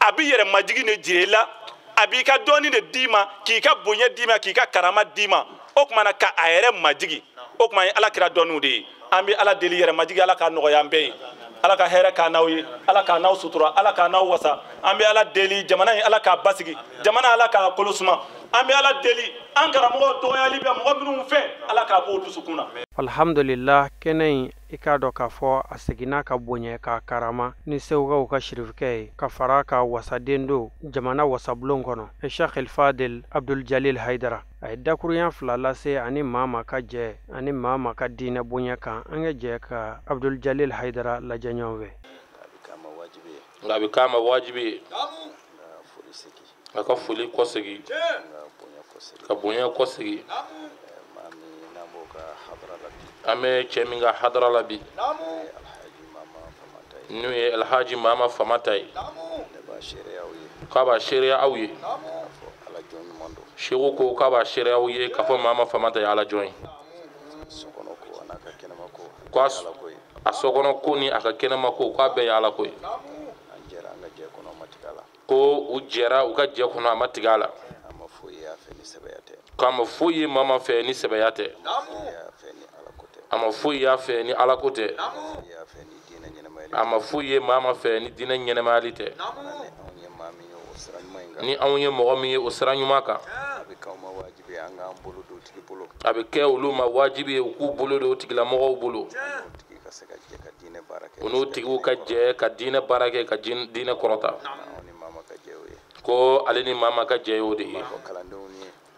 a bi yɛrɛ majigin de jira i la, a b'i ka dɔɔni de d'i ma, k'i ka bonya d'i ma, k'i ka karama d'i ma. O tuma na ka a yɛrɛ majigin, o tuma ye Ala kira dɔɔniw de ye. An bɛ Ala deli yɛrɛ majigin, Ala k'a nɔgɔya an bɛɛ ye. Ala ka hɛrɛ k'an n'aw ye, Ala k'an n'aw sutura, Ala k'an n'aw wasa. An bɛ Ala deli jamana in, Ala k'a basigi, jamana Ala k'a kolo suma. An bɛ Ala deli an karamɔgɔw dɔgɔyali bɛ mɔgɔ minnu fɛ, Ala k'a b'o dusukun na. Alhamdulillah, kɛnɛ in i k'a dɔn k'a fɔ a seginna ka bonya k'a karama ni Segukaw ka sirifukɛ ye, ka fara ka wasaden don jamana wasabulon kɔnɔ, Sheikh El Fadel Abdul Jalil Hayidara. A ye dakurunya fila lase ani maa ma ka jɛ ani maa ma ka diinɛ bonya kan. An ka jɛ ka Abdul Jalil Hayidara lajɛ ɲɔgɔn fɛ. Nka a bɛ k'a ma wajibi ye a ka foli kɔsegin, ka bonya kɔsegin. An bɛ cɛ min ka hadara la bi, n'o ye Alhaji Mama Famata ye, k'a b'a seereya aw ye. Seku ko k'a b'a seereya aw ye k'a fɔ Mama Famata ye Ala jɔn ye. Ko a sokɔnɔ ko ni a ka kɛnɛma ko, k'a bɛɛ ye Ala ko ye. Ko u jɛra u ka jɛ kɔnɔ, a ma tigɛ a la. K'a ma foyi ye Mama fɛ ni sɛbɛya tɛ. A ma foyi y'a fɛ ni Ala ko tɛ. A ma foyi ye maa ma fɛ ni diinɛ ɲɛnɛmayali tɛ. Ni anw ye mɔgɔ min ye o sira ɲuman kan, a bɛ kɛ olu ma wajibi ye u k'u bolo don o tigilamɔgɔw bolo, u n'o tigiw ka jɛ ka diinɛ baara kɛ, ka diinɛ kɔrɔta. Ko ale ni maa ma ka jɛ y'o de ye.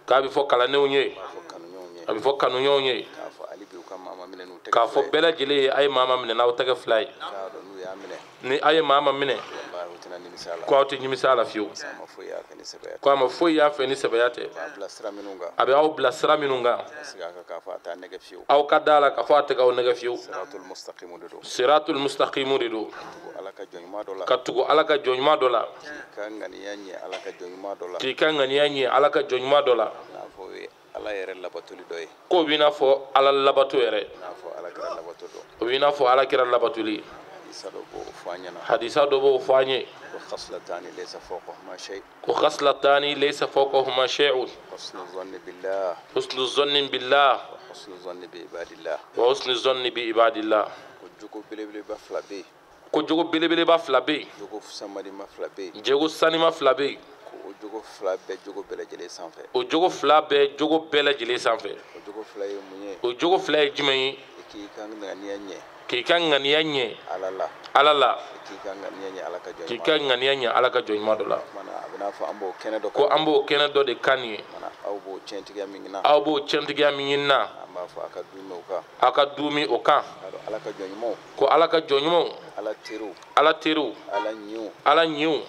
K'a bɛ fɔ kalandenw ye, a bɛ fɔ kanuɲɔgɔnw ye, k'a fɔ bɛɛ lajɛlen ye a ye maa ma minɛ n'aw tɛgɛ fila ye. Ni a ye maa ma minɛ, ko aw tɛ nimisa a la fiyewu. Ko a ma foyi y'a fɛ ni sɛbɛya tɛ. A bɛ aw bila sira minnu kan, aw ka da la k'a fɔ a tɛ k'aw nɛgɛ fiyewu. Siratul mustaqimu de don. Ka tugu Ala ka jɔn ɲuman dɔ la. K'i ka ŋaniya ɲɛ Ala ka jɔn ɲuman dɔ la. K'o b'i n'a fɔ Ala labato yɛrɛ. O b'i n'a fɔ Ala kira labatoli. Hadisa dɔ b'o fɔ an ye. Ko khaslatani laysa fawqahuma shay'un. Husnu zanni billah. Wa husnu zanni bi ibadillah. Ko jogo belebeleba fila bɛ yen. Jogo sanima fila bɛ yen. O jogo fila bɛɛ jogo bɛɛ lajɛlen sanfɛ. O jogo fila ye jumɛn ye? K'i ka ŋaniya ɲɛ Ala la. K'i ka ŋaniya ɲɛ Ala ka jɔn ɲuman dɔ la. Ko an b'o kɛnɛ dɔ de kan nin ye. Aw b'o tiɲɛtigiya min ɲini na, aw ka duumi o kan. Ko Ala ka jɔn ɲumanw, Ala teriw, Ala ɲinw,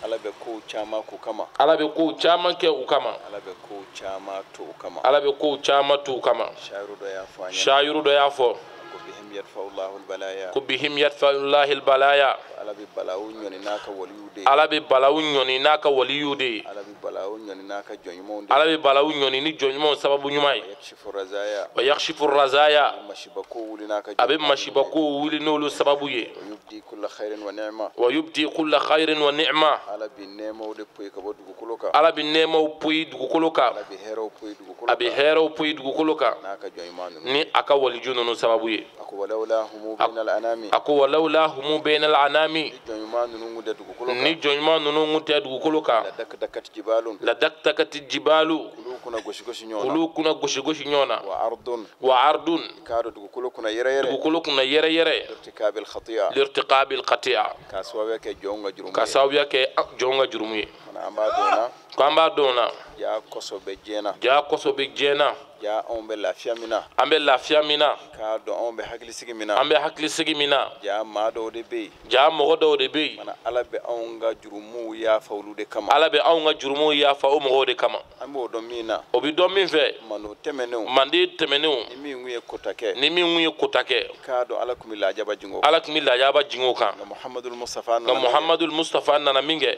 Ala bɛ kow caman kɛ u kama, Ala bɛ kow caman to u kama. Shayiru dɔ y'a fɔ. Ko bihim yadfa'ullahi albalaya. Ala bɛ balawu ɲɔni n'a ka waliyu de ye. Ala bɛ balawu ɲɔni ni jɔn ɲumanw sababu ɲuman ye. Wa yakshifu razaya. A bɛ masiba kow wuli n'olu sababu ye. Wa yubdi kulla khairin wa ni'ma. Ala bɛ nɛɛmaw poyi dugukolo kan. A bɛ hɛrɛw poyi dugukolo kan ni a ka waliju ninnu sababu ye. A ko walawla humu bainal anami. Ni jɔn ɲuman ninnu kun tɛ dugukolo kan, la daktakati jibalu, olu kunna gosi gosi ɲɔgɔn na. Wa ardun, dugukolo kunna yɛrɛ yɛrɛ. Lirtiqabil khati'a, ka sababuya kɛ jɔn ka jurumu ye. Ko an b'a dɔn na, ja kɔsɔ bɛ diɲɛ na, an bɛ lafiya min na, k'a dɔn anw bɛ hakilisigi min na, an bɛ hakilisigi min na, ja maa dɔw de bɛ yen, ja mɔgɔ dɔw de bɛ yen, Ala bɛ anw ka jurumuw yafa olu de kama, Ala bɛ anw ka jurumuw yafa o mɔgɔw de kama. An b'o dɔn min na, o bɛ dɔn min fɛ, manden tɛmɛnenw, ni min kun ye kota kɛ, ni min kun ye kota kɛ, k'a dɔn Ala kun bɛ lajaba jigin o kan, Ala kun bɛ lajaba jigin o kan. Nka Muhamadul Mustafa nana min kɛ,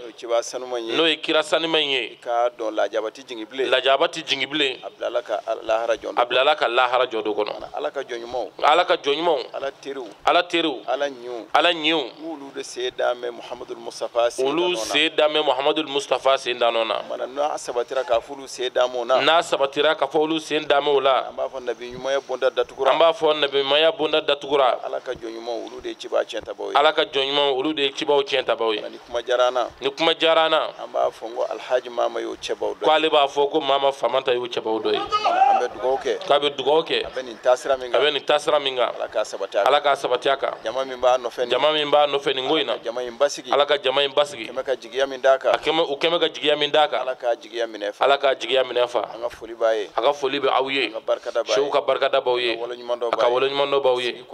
n'o ye kira sanuma in ye, k'a dɔn lajaba tɛ jigin bilen, lajaba tɛ jigin bilen, a bilala ka a bilala ka lahara jɔ dɔ kɔnɔ. Ala ka jɔn ɲumanw, Ala ka jɔn ɲumanw, Ala teriw, Ala teriw, Ala ɲinw, Ala ɲinw, olu de sen dan bɛ Muhamadul Mustafa sen olu sen dan bɛ Muhamadul Mustafa sen dan nɔ na. N'a sabatira k'a fɔ olu sen dan m'o na, n'a sabatira k'a fɔ olu sen dan m'o la, an b'a fɔ nabi ɲumanya bonda datugura, an b'a fɔ nabi ɲumanya bonda datugura. Ala ka jɔn ɲumanw olu de ye cibaa tiɲɛtabaw ye, Ala ka jɔn ɲumanw olu de ye cibaw tiɲɛtabaw ye. Ni kuma diyara an na, ni kuma diyara an na, an b'a fɔ n ko Alhaji Mama y'o cɛbaw dɔ ye, k'ale b'a fɔ ko Mama Famanta y'o cɛbaw dɔ ye. An bɛ dugawu kɛ, k'a bɛ dugawu kɛ, a bɛ nin taasira min kan, a bɛ nin taasira min kan, Ala k'a sabati a kan, Ala k'a sabati a kan. Jama min b'a nɔfɛ nin, jama min b'a nɔfɛ nin ko in na, jama in basigi, Ala ka jama in basigi, kɛmɛ ka jigiya min d'a kan, a kɛmɛ u kɛmɛ ka jigiya min d'a kan, Ala k'a jigiya minɛ fa, Ala k'a jigiya minɛ fa. An ka foli b'a ye, a ka foli bɛ aw ye, an ka barikada b'a ye, sew ka barikada b'aw ye, a ka waleɲuman dɔ b'aw ye.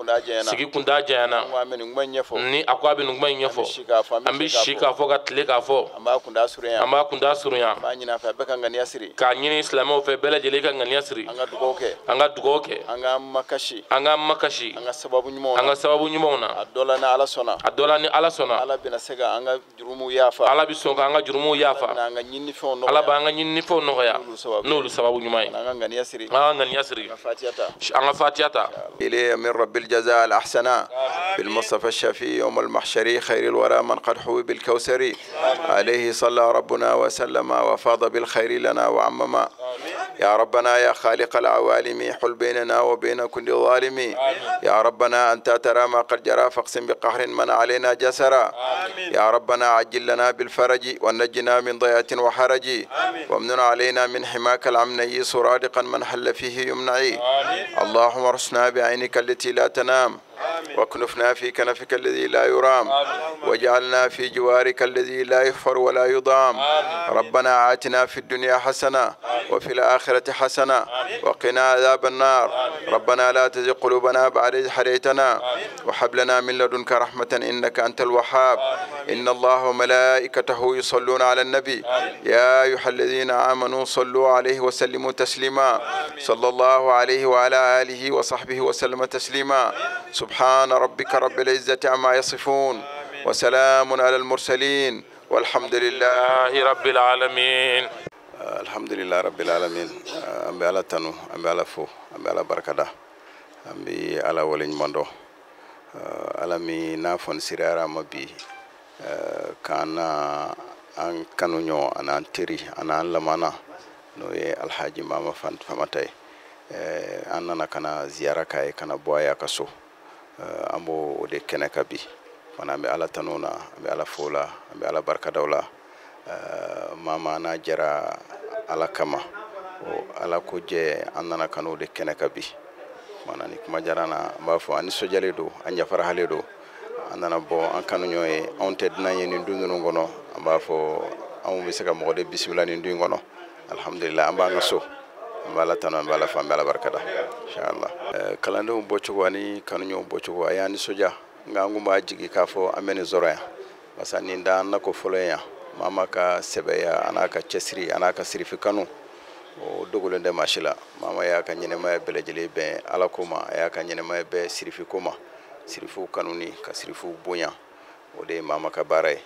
Sigi kun da janyana, an bɛ nin kuma in ɲɛfɔ, ni a ko a bɛ nin kuma in ɲɛfɔ, an bɛ si k'a fɔ ka tile k'a fɔ, an b'a kunda surunya, an b'a kunda surunya, an b'a ɲini a fɛ a bɛɛ ka ŋaniya siri, k'a ɲini silamɛw fɛ bɛɛ lajɛlen ka ŋaniya siri, an ka dugawu kɛ, an ka dugawu kɛ, an ka makasi, an ka makasi, an ka sababu ɲumanw na, an ka sababu ɲumanw na, a dɔ la ni Ala sɔnna, a dɔ la ni Ala sɔnna, Ala bɛna se ka an ka jurumuw yafa, Ala bɛ sɔn k'an ka jurumuw yafa, Ala b'an ka ɲinifɛnw nɔgɔya, Ala b'an ka ɲinifɛnw nɔgɔya n'olu sababu ɲuman ye. An ka ŋaniya siri, an ka ŋaniya siri, an ka fatiya ta, an ka fatiya ta. إليه من رب الجزاء الأحسن بالمصطفى الشفيع يوم المحشر خير الورى من قد حوي بالكوثر عليه صلى ربنا وسلم وفاض بالخير لنا وعمما. يا ربنا يا خالق العوالم حل بيننا وبين كل ظالم. يا ربنا أنت ترى ما قد جرى فاقسم بقهر من علينا جسرا. يا ربنا عجل لنا بالفرج ونجنا من ضيعة وحرج، وامنن علينا من حماك العمني سرادقا من حل فيه يمنعي. اللهم ارسنا بعينك التي لا تنام، واكنفنا في كنفك الذي لا يرام، واجعلنا في جوارك الذي لا يغفر ولا يضام. ربنا آتنا في الدنيا حسنة وفي الآخرة حسنة وقنا عذاب النار. ربنا لا تزغ قلوبنا بعد إذ هديتنا وهب لنا من لدنك رحمة إنك أنت الوهاب. إن الله وملائكته يصلون على النبي يا أيها الذين آمنوا صلوا عليه وسلموا تسليما. صلى الله عليه وعلى آله وصحبه وسلم تسليما. سبحان ربك رب العزة عما يصفون وسلام على المرسلين والحمد لله رب العالمين. الحمد لله رب العالمين. أمبي على تنو، أمبي على فو، أمبي على بركة، أمبي على ولين مندو، على مي نافون سيرارا مبي كان أن كانونيو أنا أنتري أنا لمانا نوي الحاج ماما فانت فمتى أنا كنا زيارة كاي كنا بوايا كسو أمو ودي كنا كبي فأنا أمبي على تنونا أمبي على فولا أمبي على بركة دولا mama na jara ala kama o ala ko jɛ an nana ka n'o de kɛnɛ ka bi mana ni kuma jara na an b'a fɔ an nisɔndiyalen don an yafarahalen don an nana bɔ an kanu ɲɔgɔn ye anw tɛ dunan ye nin du ninnu kɔnɔ an b'a fɔ anw bɛ se ka mɔgɔ de bisimila nin du in kɔnɔ alhamdulillah an b'an ka so an b'a la tanu an b'a la fo an bɛ ala barikada inshallah. Kalandenw bɔcogo ani kanuɲɔgɔnw bɔcogo a y'an nisɔndiya nka an kun b'a jigi k'a fɔ an bɛ nin sɔrɔ yan parce que nin da an nako fɔlɔ ye yan mama ka sɛbɛya a n'a ka cɛsiri a n'a ka sirifi kanu o dogolen tɛ maa si la. Mama y'a ka ɲɛnɛmaya bɛɛ lajɛlen bɛn ala ko ma, a y'a ka ɲɛnɛmaya bɛɛ sirifi ko ma, sirifiw kanuni ka sirifiw bonya o de ye mama ka baara ye.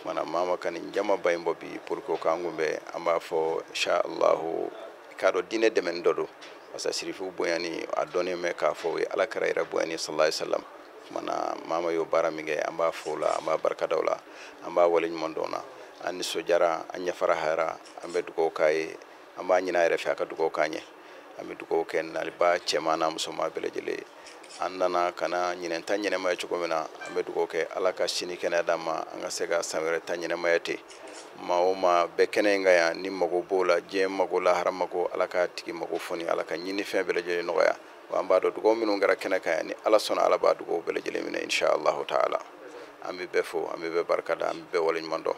Kumana mama ka nin jamaba in bɔ bi pour que o k'an kunbɛn an b'a fɔ inshallahu i k'a dɔn diinɛ dɛmɛni dɔ don parce que sirifiw bonyani a dɔnnen bɛ k'a fɔ o ye ala kira yɛrɛ bonyani sallallahu alaihi wasallam. Kumana mama y'o baara min kɛ an b'a fo o la an b'a barikada o la an b'a waleɲuman dɔn na. An nisɔndiyara an ɲɛfarahayara an bɛ dugawu k'a ye an b'a ɲini a yɛrɛ fɛ a ka dugawu k'an ye an bɛ dugawu kɛ naliba cɛman n'a musoman bɛɛ lajɛlen. An nana ka na ɲinɛn ta ɲɛnɛmaya cogo min na an bɛ dugawu kɛ ala ka sini kɛnɛya d'an ma an ka se ka san wɛrɛ ta ɲɛnɛmaya ten. Maa o maa bɛɛ kɛnɛ in kan yan ni mago b'o la diɲɛ mago lahara mago ala k'a tigi mago foni ala ka ɲini fɛn bɛɛ lajɛlen nɔgɔya. Wa an b'a dɔn dugawu minnu kɛra kɛnɛ kan yan ni ala sɔnna ala b'a dugawu bɛɛ lajɛlen minɛ inshallahu taala. An bɛ bɛɛ fo an bɛ bɛɛ barika da an bɛ bɛɛ waleɲuman dɔn.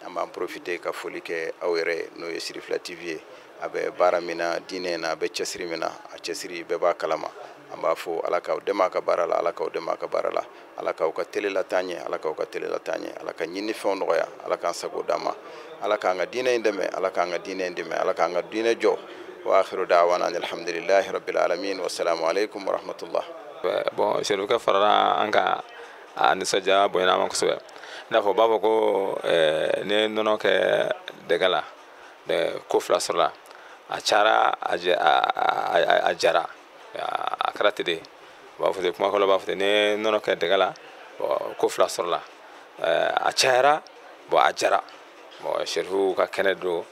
An b'an profiter ka foli kɛ aw yɛrɛ n'o ye Sirifila TV ye a bɛ baara min na diinɛ na a bɛ cɛsiri min na a cɛsiri bɛɛ b'a kalama. An b'a fɔ ala k'aw dɛmɛ a ka baara la ala k'aw dɛmɛ a ka baara la ala k'aw ka télé la taa ɲɛ ala k'aw ka télé la taa ɲɛ ala ka ɲini fɛnw nɔgɔya ala k'an sago d'an ma ala k'an ka diinɛ in dɛmɛ ala k'an ka diinɛ in dɛmɛ ala k'an ka diinɛ jɔ. Wa akhiru da'wana alhamdulillahi rabbil alamin wa salamu alaikum wa rahmatullah. Bon Serifukɛ farala an kan a nisɔndiya bonyana an ma kosɛbɛ. I n'a fɔ u b'a fɔ ko ne ye nɔnɔ kɛ dɛgɛ la ko fila sɔrɔla a cayara a jara a kɛra ten de. U b'a fɔ ten kuma kɔrɔ b'a fɔ ten ne ye nɔnɔ kɛ dɛgɛ la ko fila sɔrɔla a cayara bon a jara. Bon Serifu ka kɛnɛ don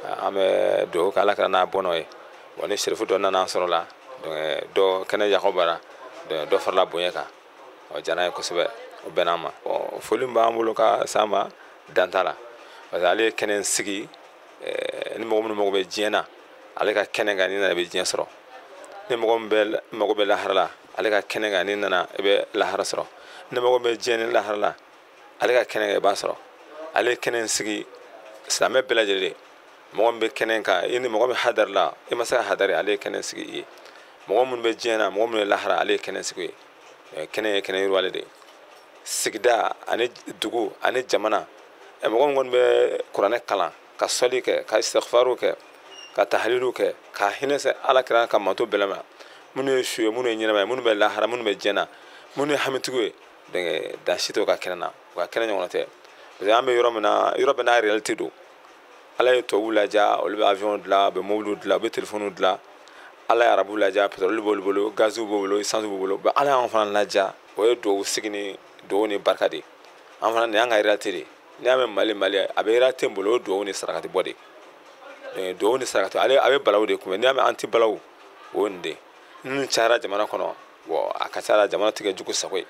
an bɛ dugawu kɛ ala kɛra n'a bɔnɔ ye. Bon ni Serifu dɔ nana an sɔrɔ la donc dɔ kɛnɛ yakubara dɔ farala bonya kan o diyara n ye kosɛbɛ o bɛnna an ma. Bon foli min b'an bolo ka s'an ma dan t'a la parce que ale ye kɛnɛ in sigi ni mɔgɔ minnu mago bɛ diɲɛ na ale ka kɛnɛ kan n'i nana i bɛ diɲɛ sɔrɔ ni mɔgɔ min bɛ mago bɛ lahara la ale ka kɛnɛ kan n'i nana i bɛ lahara sɔrɔ ni mɔgɔ min bɛ diɲɛ ni lahara la ale ka kɛnɛ kan i b'a sɔrɔ. Ale ye kɛnɛ in sigi silamɛ bɛɛ lajɛlen mɔgɔ min bɛ kɛnɛ kan i ni mɔgɔ min hadari la i ma se ka hadari ale ye kɛnɛ sigi i ye mɔgɔ minnu bɛ diɲɛ na mɔgɔ minnu bɛ lahara ale ye kɛnɛ sigi ye. Kɛnɛ ye kɛnɛ yiriwalen de ye sigida ani dugu ani jamana. Mɔgɔ min kɔni bɛ kuranɛ kalan ka sɔli kɛ ka istighfaru kɛ ka tahalilu kɛ ka hinɛ se ala kira ka manto bɛɛ ma minnu ye su ye minnu ye ɲɛnama ye minnu bɛ lahara minnu bɛ diɲɛ na minnu ye hamitigiw ye donc dan si t'o ka kɛnɛ na o ka kɛnɛ ɲɔgɔn tɛ. Parce que an bɛ yɔrɔ min na yɔrɔ bɛɛ n'a réalité don. Ala ye tubabuw laja olu bɛ avion dilan u bɛ mobiliw dilan u bɛ téléphone dilan. Ala ye arabuw laja pétrole b'olu bolo gaziw b'u bolo essence b'u bolo. Ala y'an fana laja o ye dugawu sigi ni dugawu ni barika de ye. An fana nin y'an ka réalité de ye. N'i y'a mɛn Mali Mali a bɛ réalité min bolo o ye dugawu ni sarakati bɔ de ye. Duwawu ni saraka ale a bɛ balawu de kunbɛn. N'i y'a mɛn an tɛ balawu, o ye nin de ninnu cayara jamana kɔnɔ. Bon, a ka ca la jamana tɛ kɛ jugu sago ye.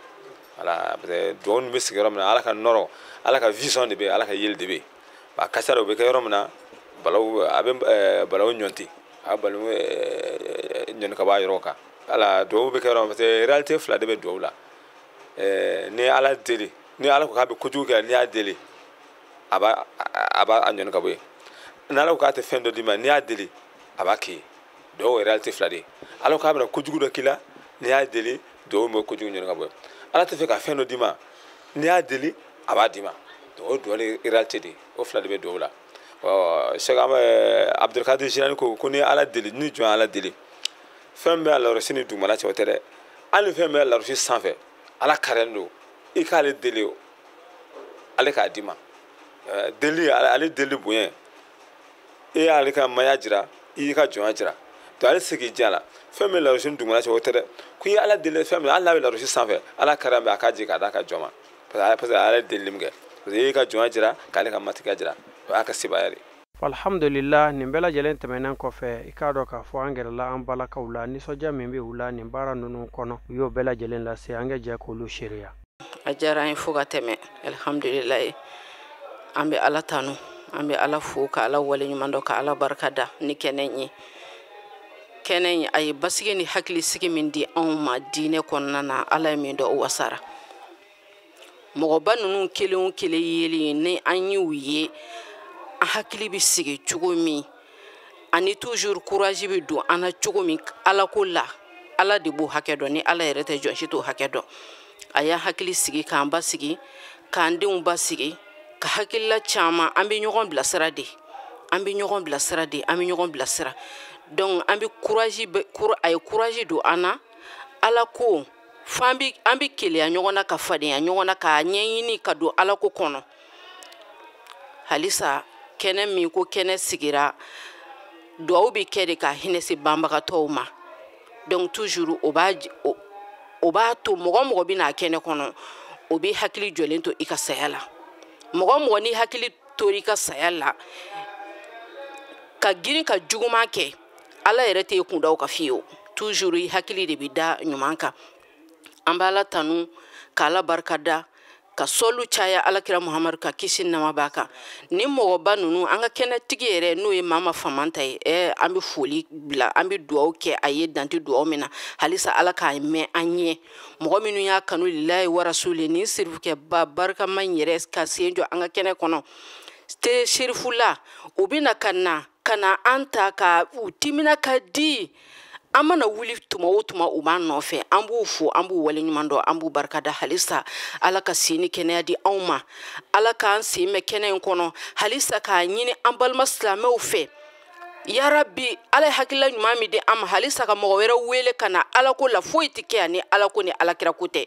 Voilà, parce que duwawu ninnu bɛ sigi yɔrɔ min na, Ala ka nɔrɔ, Ala ka vision de bɛ yen, Ala ka yeli de bɛ yen. A ka ca la o bɛ kɛ yɔrɔ min na, balawu a bɛ balawu ɲɔnti, a bɛ balawu ɲɔni ka bɔ a yɔrɔ kan. Ala duwawu bɛ kɛ yɔrɔ min, parce que réalité fila de bɛ duwawu la. Ni Ala deli, ni Ala ko k'a bɛ kojugu kɛ, n'i y'a deli, a b'a a ɲɔni ka bɔ yen. N'Ala ko k'a tɛ fɛn dɔ d'i ma, n'i y'a deli, a b'a k'i ye. Duwawu ye réalité fila de ye. Ala ko k'a bɛna kojugu dɔ k'i la, n'i y'a deli, duwawu bɛ kojugu ɲɔni ka bɔ yen. Ala tɛ fɛ ka fɛn dɔ d'i ma, n'i y'a deli, a b'a d'i ma. Donc o duwawu ni réalité de ye, o fila de bɛ duwawu la. Cheikh Abdulkadir Jilani ko ko ni Ala deli, ni jɔn Ala deli, fɛn bɛ alarusi ni dugumala cɛ, o tɛ dɛ. Hali fɛn bɛ alarusi sanfɛ, Ala karilen don i k'ale deli, ale k'a d'i ma. Deli, ale deli bonya, e y'ale ka maya jira, i y'i ka jɔnya jira. Donc ale tɛ se k'i diya la. Fɛn bɛ larusi ni dugumala cɛ, o tɛ dɛ. Ko i ye Ala deli fɛn min na, hali n'a bɛ larusi sanfɛ, Ala karilen bɛ a k'a jigin k'a d'a ka jɔn ma, parce que ale deli min kɛ, parce que i y'i ka jɔnya jira k'ale ka matigiya jira, o y'a ka sebaaya de ye. Alhamdulillah, nin bɛɛ lajɛlen tɛmɛnen kɔfɛ, i k'a dɔn k'a fɔ an gɛrɛla an balakaw la, nisɔndiya min bɛ u la nin baara ninnu kɔnɔ, u y'o bɛɛ lajɛlen lase an ka jɛ k'olu seereya. A diyara an ye fo ka tɛmɛ, alhamdulilayi. An bɛ Ala tanu, an bɛ Ala fo, ka Ala waleɲuman dɔn, ka Ala barika da ni kɛnɛ in ye. Kɛnɛ in a ye basigi ni hakilisigi min di anw ma diinɛ kɔnɔna na, Ala ye min dɔn o wasara. Mɔgɔba ninnu kelen o kelen yeli, ni an y'u ye, an hakili bɛ sigi cogo min, ani toujours courage bɛ don an na cogo min Ala ko la, Ala de b'o hakɛ dɔn. Ni Ala yɛrɛ tɛ, jɔn si t'o hakɛ dɔn. A y'an hakili sigi, k'an basigi, k'an denw basigi, ka hakilila caman. An bɛ ɲɔgɔn bilasira de, an bɛ ɲɔgɔn bilasira de, an bɛ ɲɔgɔn bilasira. Donc an bɛ courage, a ye courage don an na Ala ko fo an bɛ keleya ɲɔgɔn na, ka fadenya ɲɔgɔn na, k'a ɲɛɲini ka don Ala ko kɔnɔ. Halisa kɛnɛ min ko kɛnɛ sigira, duwawu bɛ kɛ de ka hinɛ se banbagatɔw ma. Donc toujours o b'a to mɔgɔ mɔgɔ bɛ n'a kɛnɛ kɔnɔ, o bɛ hakili jɔlen to i ka saya la. Mɔgɔ mɔgɔ n'i hakili tora i ka saya la, ka girin ka juguman kɛ, Ala yɛrɛ t'e kun da o kan fiyewu. Toujours i hakili de bɛ da ɲuman kan. An b'Ala tanu, k'Ala barika da, ka sɔlu caya Alakira Muhamadu ka kisi nama b'a kan. Ni mɔgɔba ninnu, an ka kɛnɛtigi yɛrɛ n'o ye Mama Famanta ye, an bɛ foli bila, an bɛ duwawu kɛ a ye dante duwawu min na, halisa Ala k'a mɛn an ɲɛ. Mɔgɔ minnu y'a kanu lilayi warasuli, nin sirifukɛba barikama in yɛrɛ ka sen jɔ an ka kɛnɛ kɔnɔ te serifula, u bɛ na ka na an ta ka u timina ka di. An mana wuli tuma o tuma, u b'an nɔfɛ. An b'u fo, an b'u waleɲuman dɔn, an b'u barikada. Halisa Ala ka sen ni kɛnɛya di anw ma, Ala k'an sen mɛn kɛnɛ in kɔnɔ. Halisa k'a ɲini an balima silamɛw fɛ, yarabi Ala ye hakilila ɲuman min di an ma, halisa ka mɔgɔ wɛrɛ wele ka na Ala ko la. Foyi tɛ kɛ yan ni Ala ko ni Alakira ko tɛ.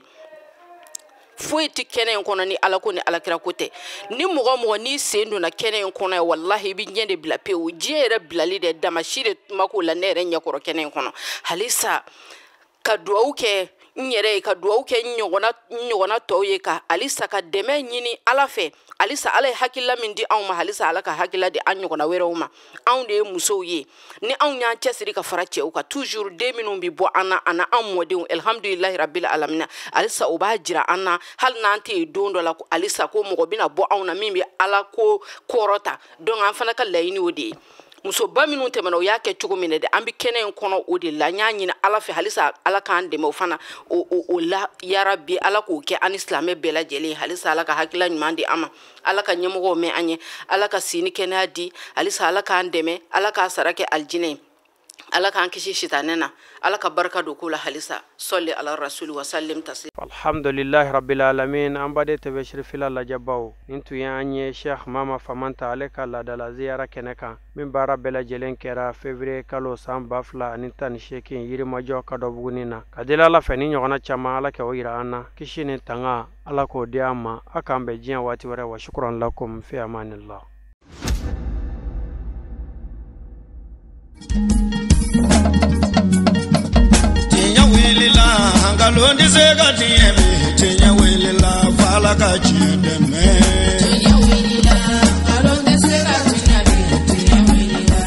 Foyi tɛ kɛnɛ in kɔnɔ ni Ala ko ni Alakira ko tɛ. Ni mɔgɔ mɔgɔ n'i sen donna kɛnɛ in kɔnɔ yan, walahi i bɛ diɲɛ de bila pewu. Diɲɛ yɛrɛ bilali dɛ, damasi de ma k'o la ne yɛrɛ ɲɛkɔrɔ kɛnɛ in kɔnɔ. Halisa ka duwawu kɛ n yɛrɛ ye, ka duwawu kɛ n ɲɔgɔnna tɔw ye, ka halisa ka dɛmɛ ɲini Ala fɛ. Halisa Ala ye hakilila min di anw ma, halisa Ala ka hakilila di an ɲɔgɔnna wɛrɛw ma. Anw de ye musow ye, ni anw y'an cɛsiri ka fara cɛw kan, toujours den minnu bɛ bɔ an na, a na an mɔdenw, alhamdulilahi rabbil alamina, halisa o b'a jira an na, hali n'an tɛ yen don dɔ la, halisa ko mɔgɔ bɛna bɔ anw na min bɛ Ala ko kɔrɔta. Donc an fana ka laɲini o de ye. Musoba minnu tɛmɛna, o y'a kɛ cogo min na dɛ, an bɛ kɛnɛ in kɔnɔ o de la. N y'a ɲini Ala fɛ halisa Ala k'an dɛmɛ o fana o la, yarabi Ala k'o kɛ an ni silamɛ bɛɛ lajɛlen. Halisa Ala ka hakilila ɲuman di an ma, Ala ka ɲɛmɔgɔw mɛn an ye, Ala ka si ni kɛnɛya di, halisa Ala k'an dɛmɛ, Ala k'a sara kɛ alijinɛ ye, Ala k'an kisi sitanɛ na, Ala ka barika don ko la. Halisa sɔli ala rasuli wa salim taslim. Alhamdulillahi rabbil alamin. An baden tɛbɛ sirifila lajɛbaw, nin tun ye an ye Cheikh Mama Famanta ale ka laadala ziyara kɛnɛ kan, min baara bɛɛ lajɛlen kɛra février kalo san 2018 Yirimajɔ Kadɔbuguni na. Ka deli Ala fɛ ni ɲɔgɔnna caman Ala kɛ o yira an na. Kisi ni tanga Ala k'o di an ma. A k'an bɛn diɲɛ waati wɛrɛ. Wa shukran lakum fi amanillah. Nkalon tɛ se ka tiɲɛ bi, tiɲɛ wulila f'Ala ka tiɲɛ dɛmɛ. Tiɲɛ wulila, nkalon tɛ se ka tiɲɛ bi, tiɲɛ wulila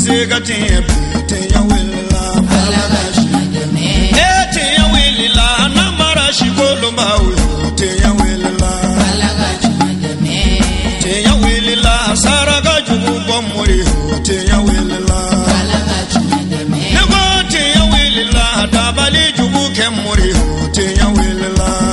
se ka tiɲɛ bilen, tiɲɛ wulila f'Ala ka tiɲɛ dɛmɛ. E tiɲɛ wulila namara sikolonbaw yo, tiɲɛ wulila Ala ka tiɲɛ dɛmɛ. Tiɲɛ wulila saraka jugu bɔ mori yo, tiɲɛ wulila Ala ka tiɲɛ dɛmɛ. Ne ko tiɲɛ wulila dabali jugu kɛ mori yo, tiɲɛ wulila.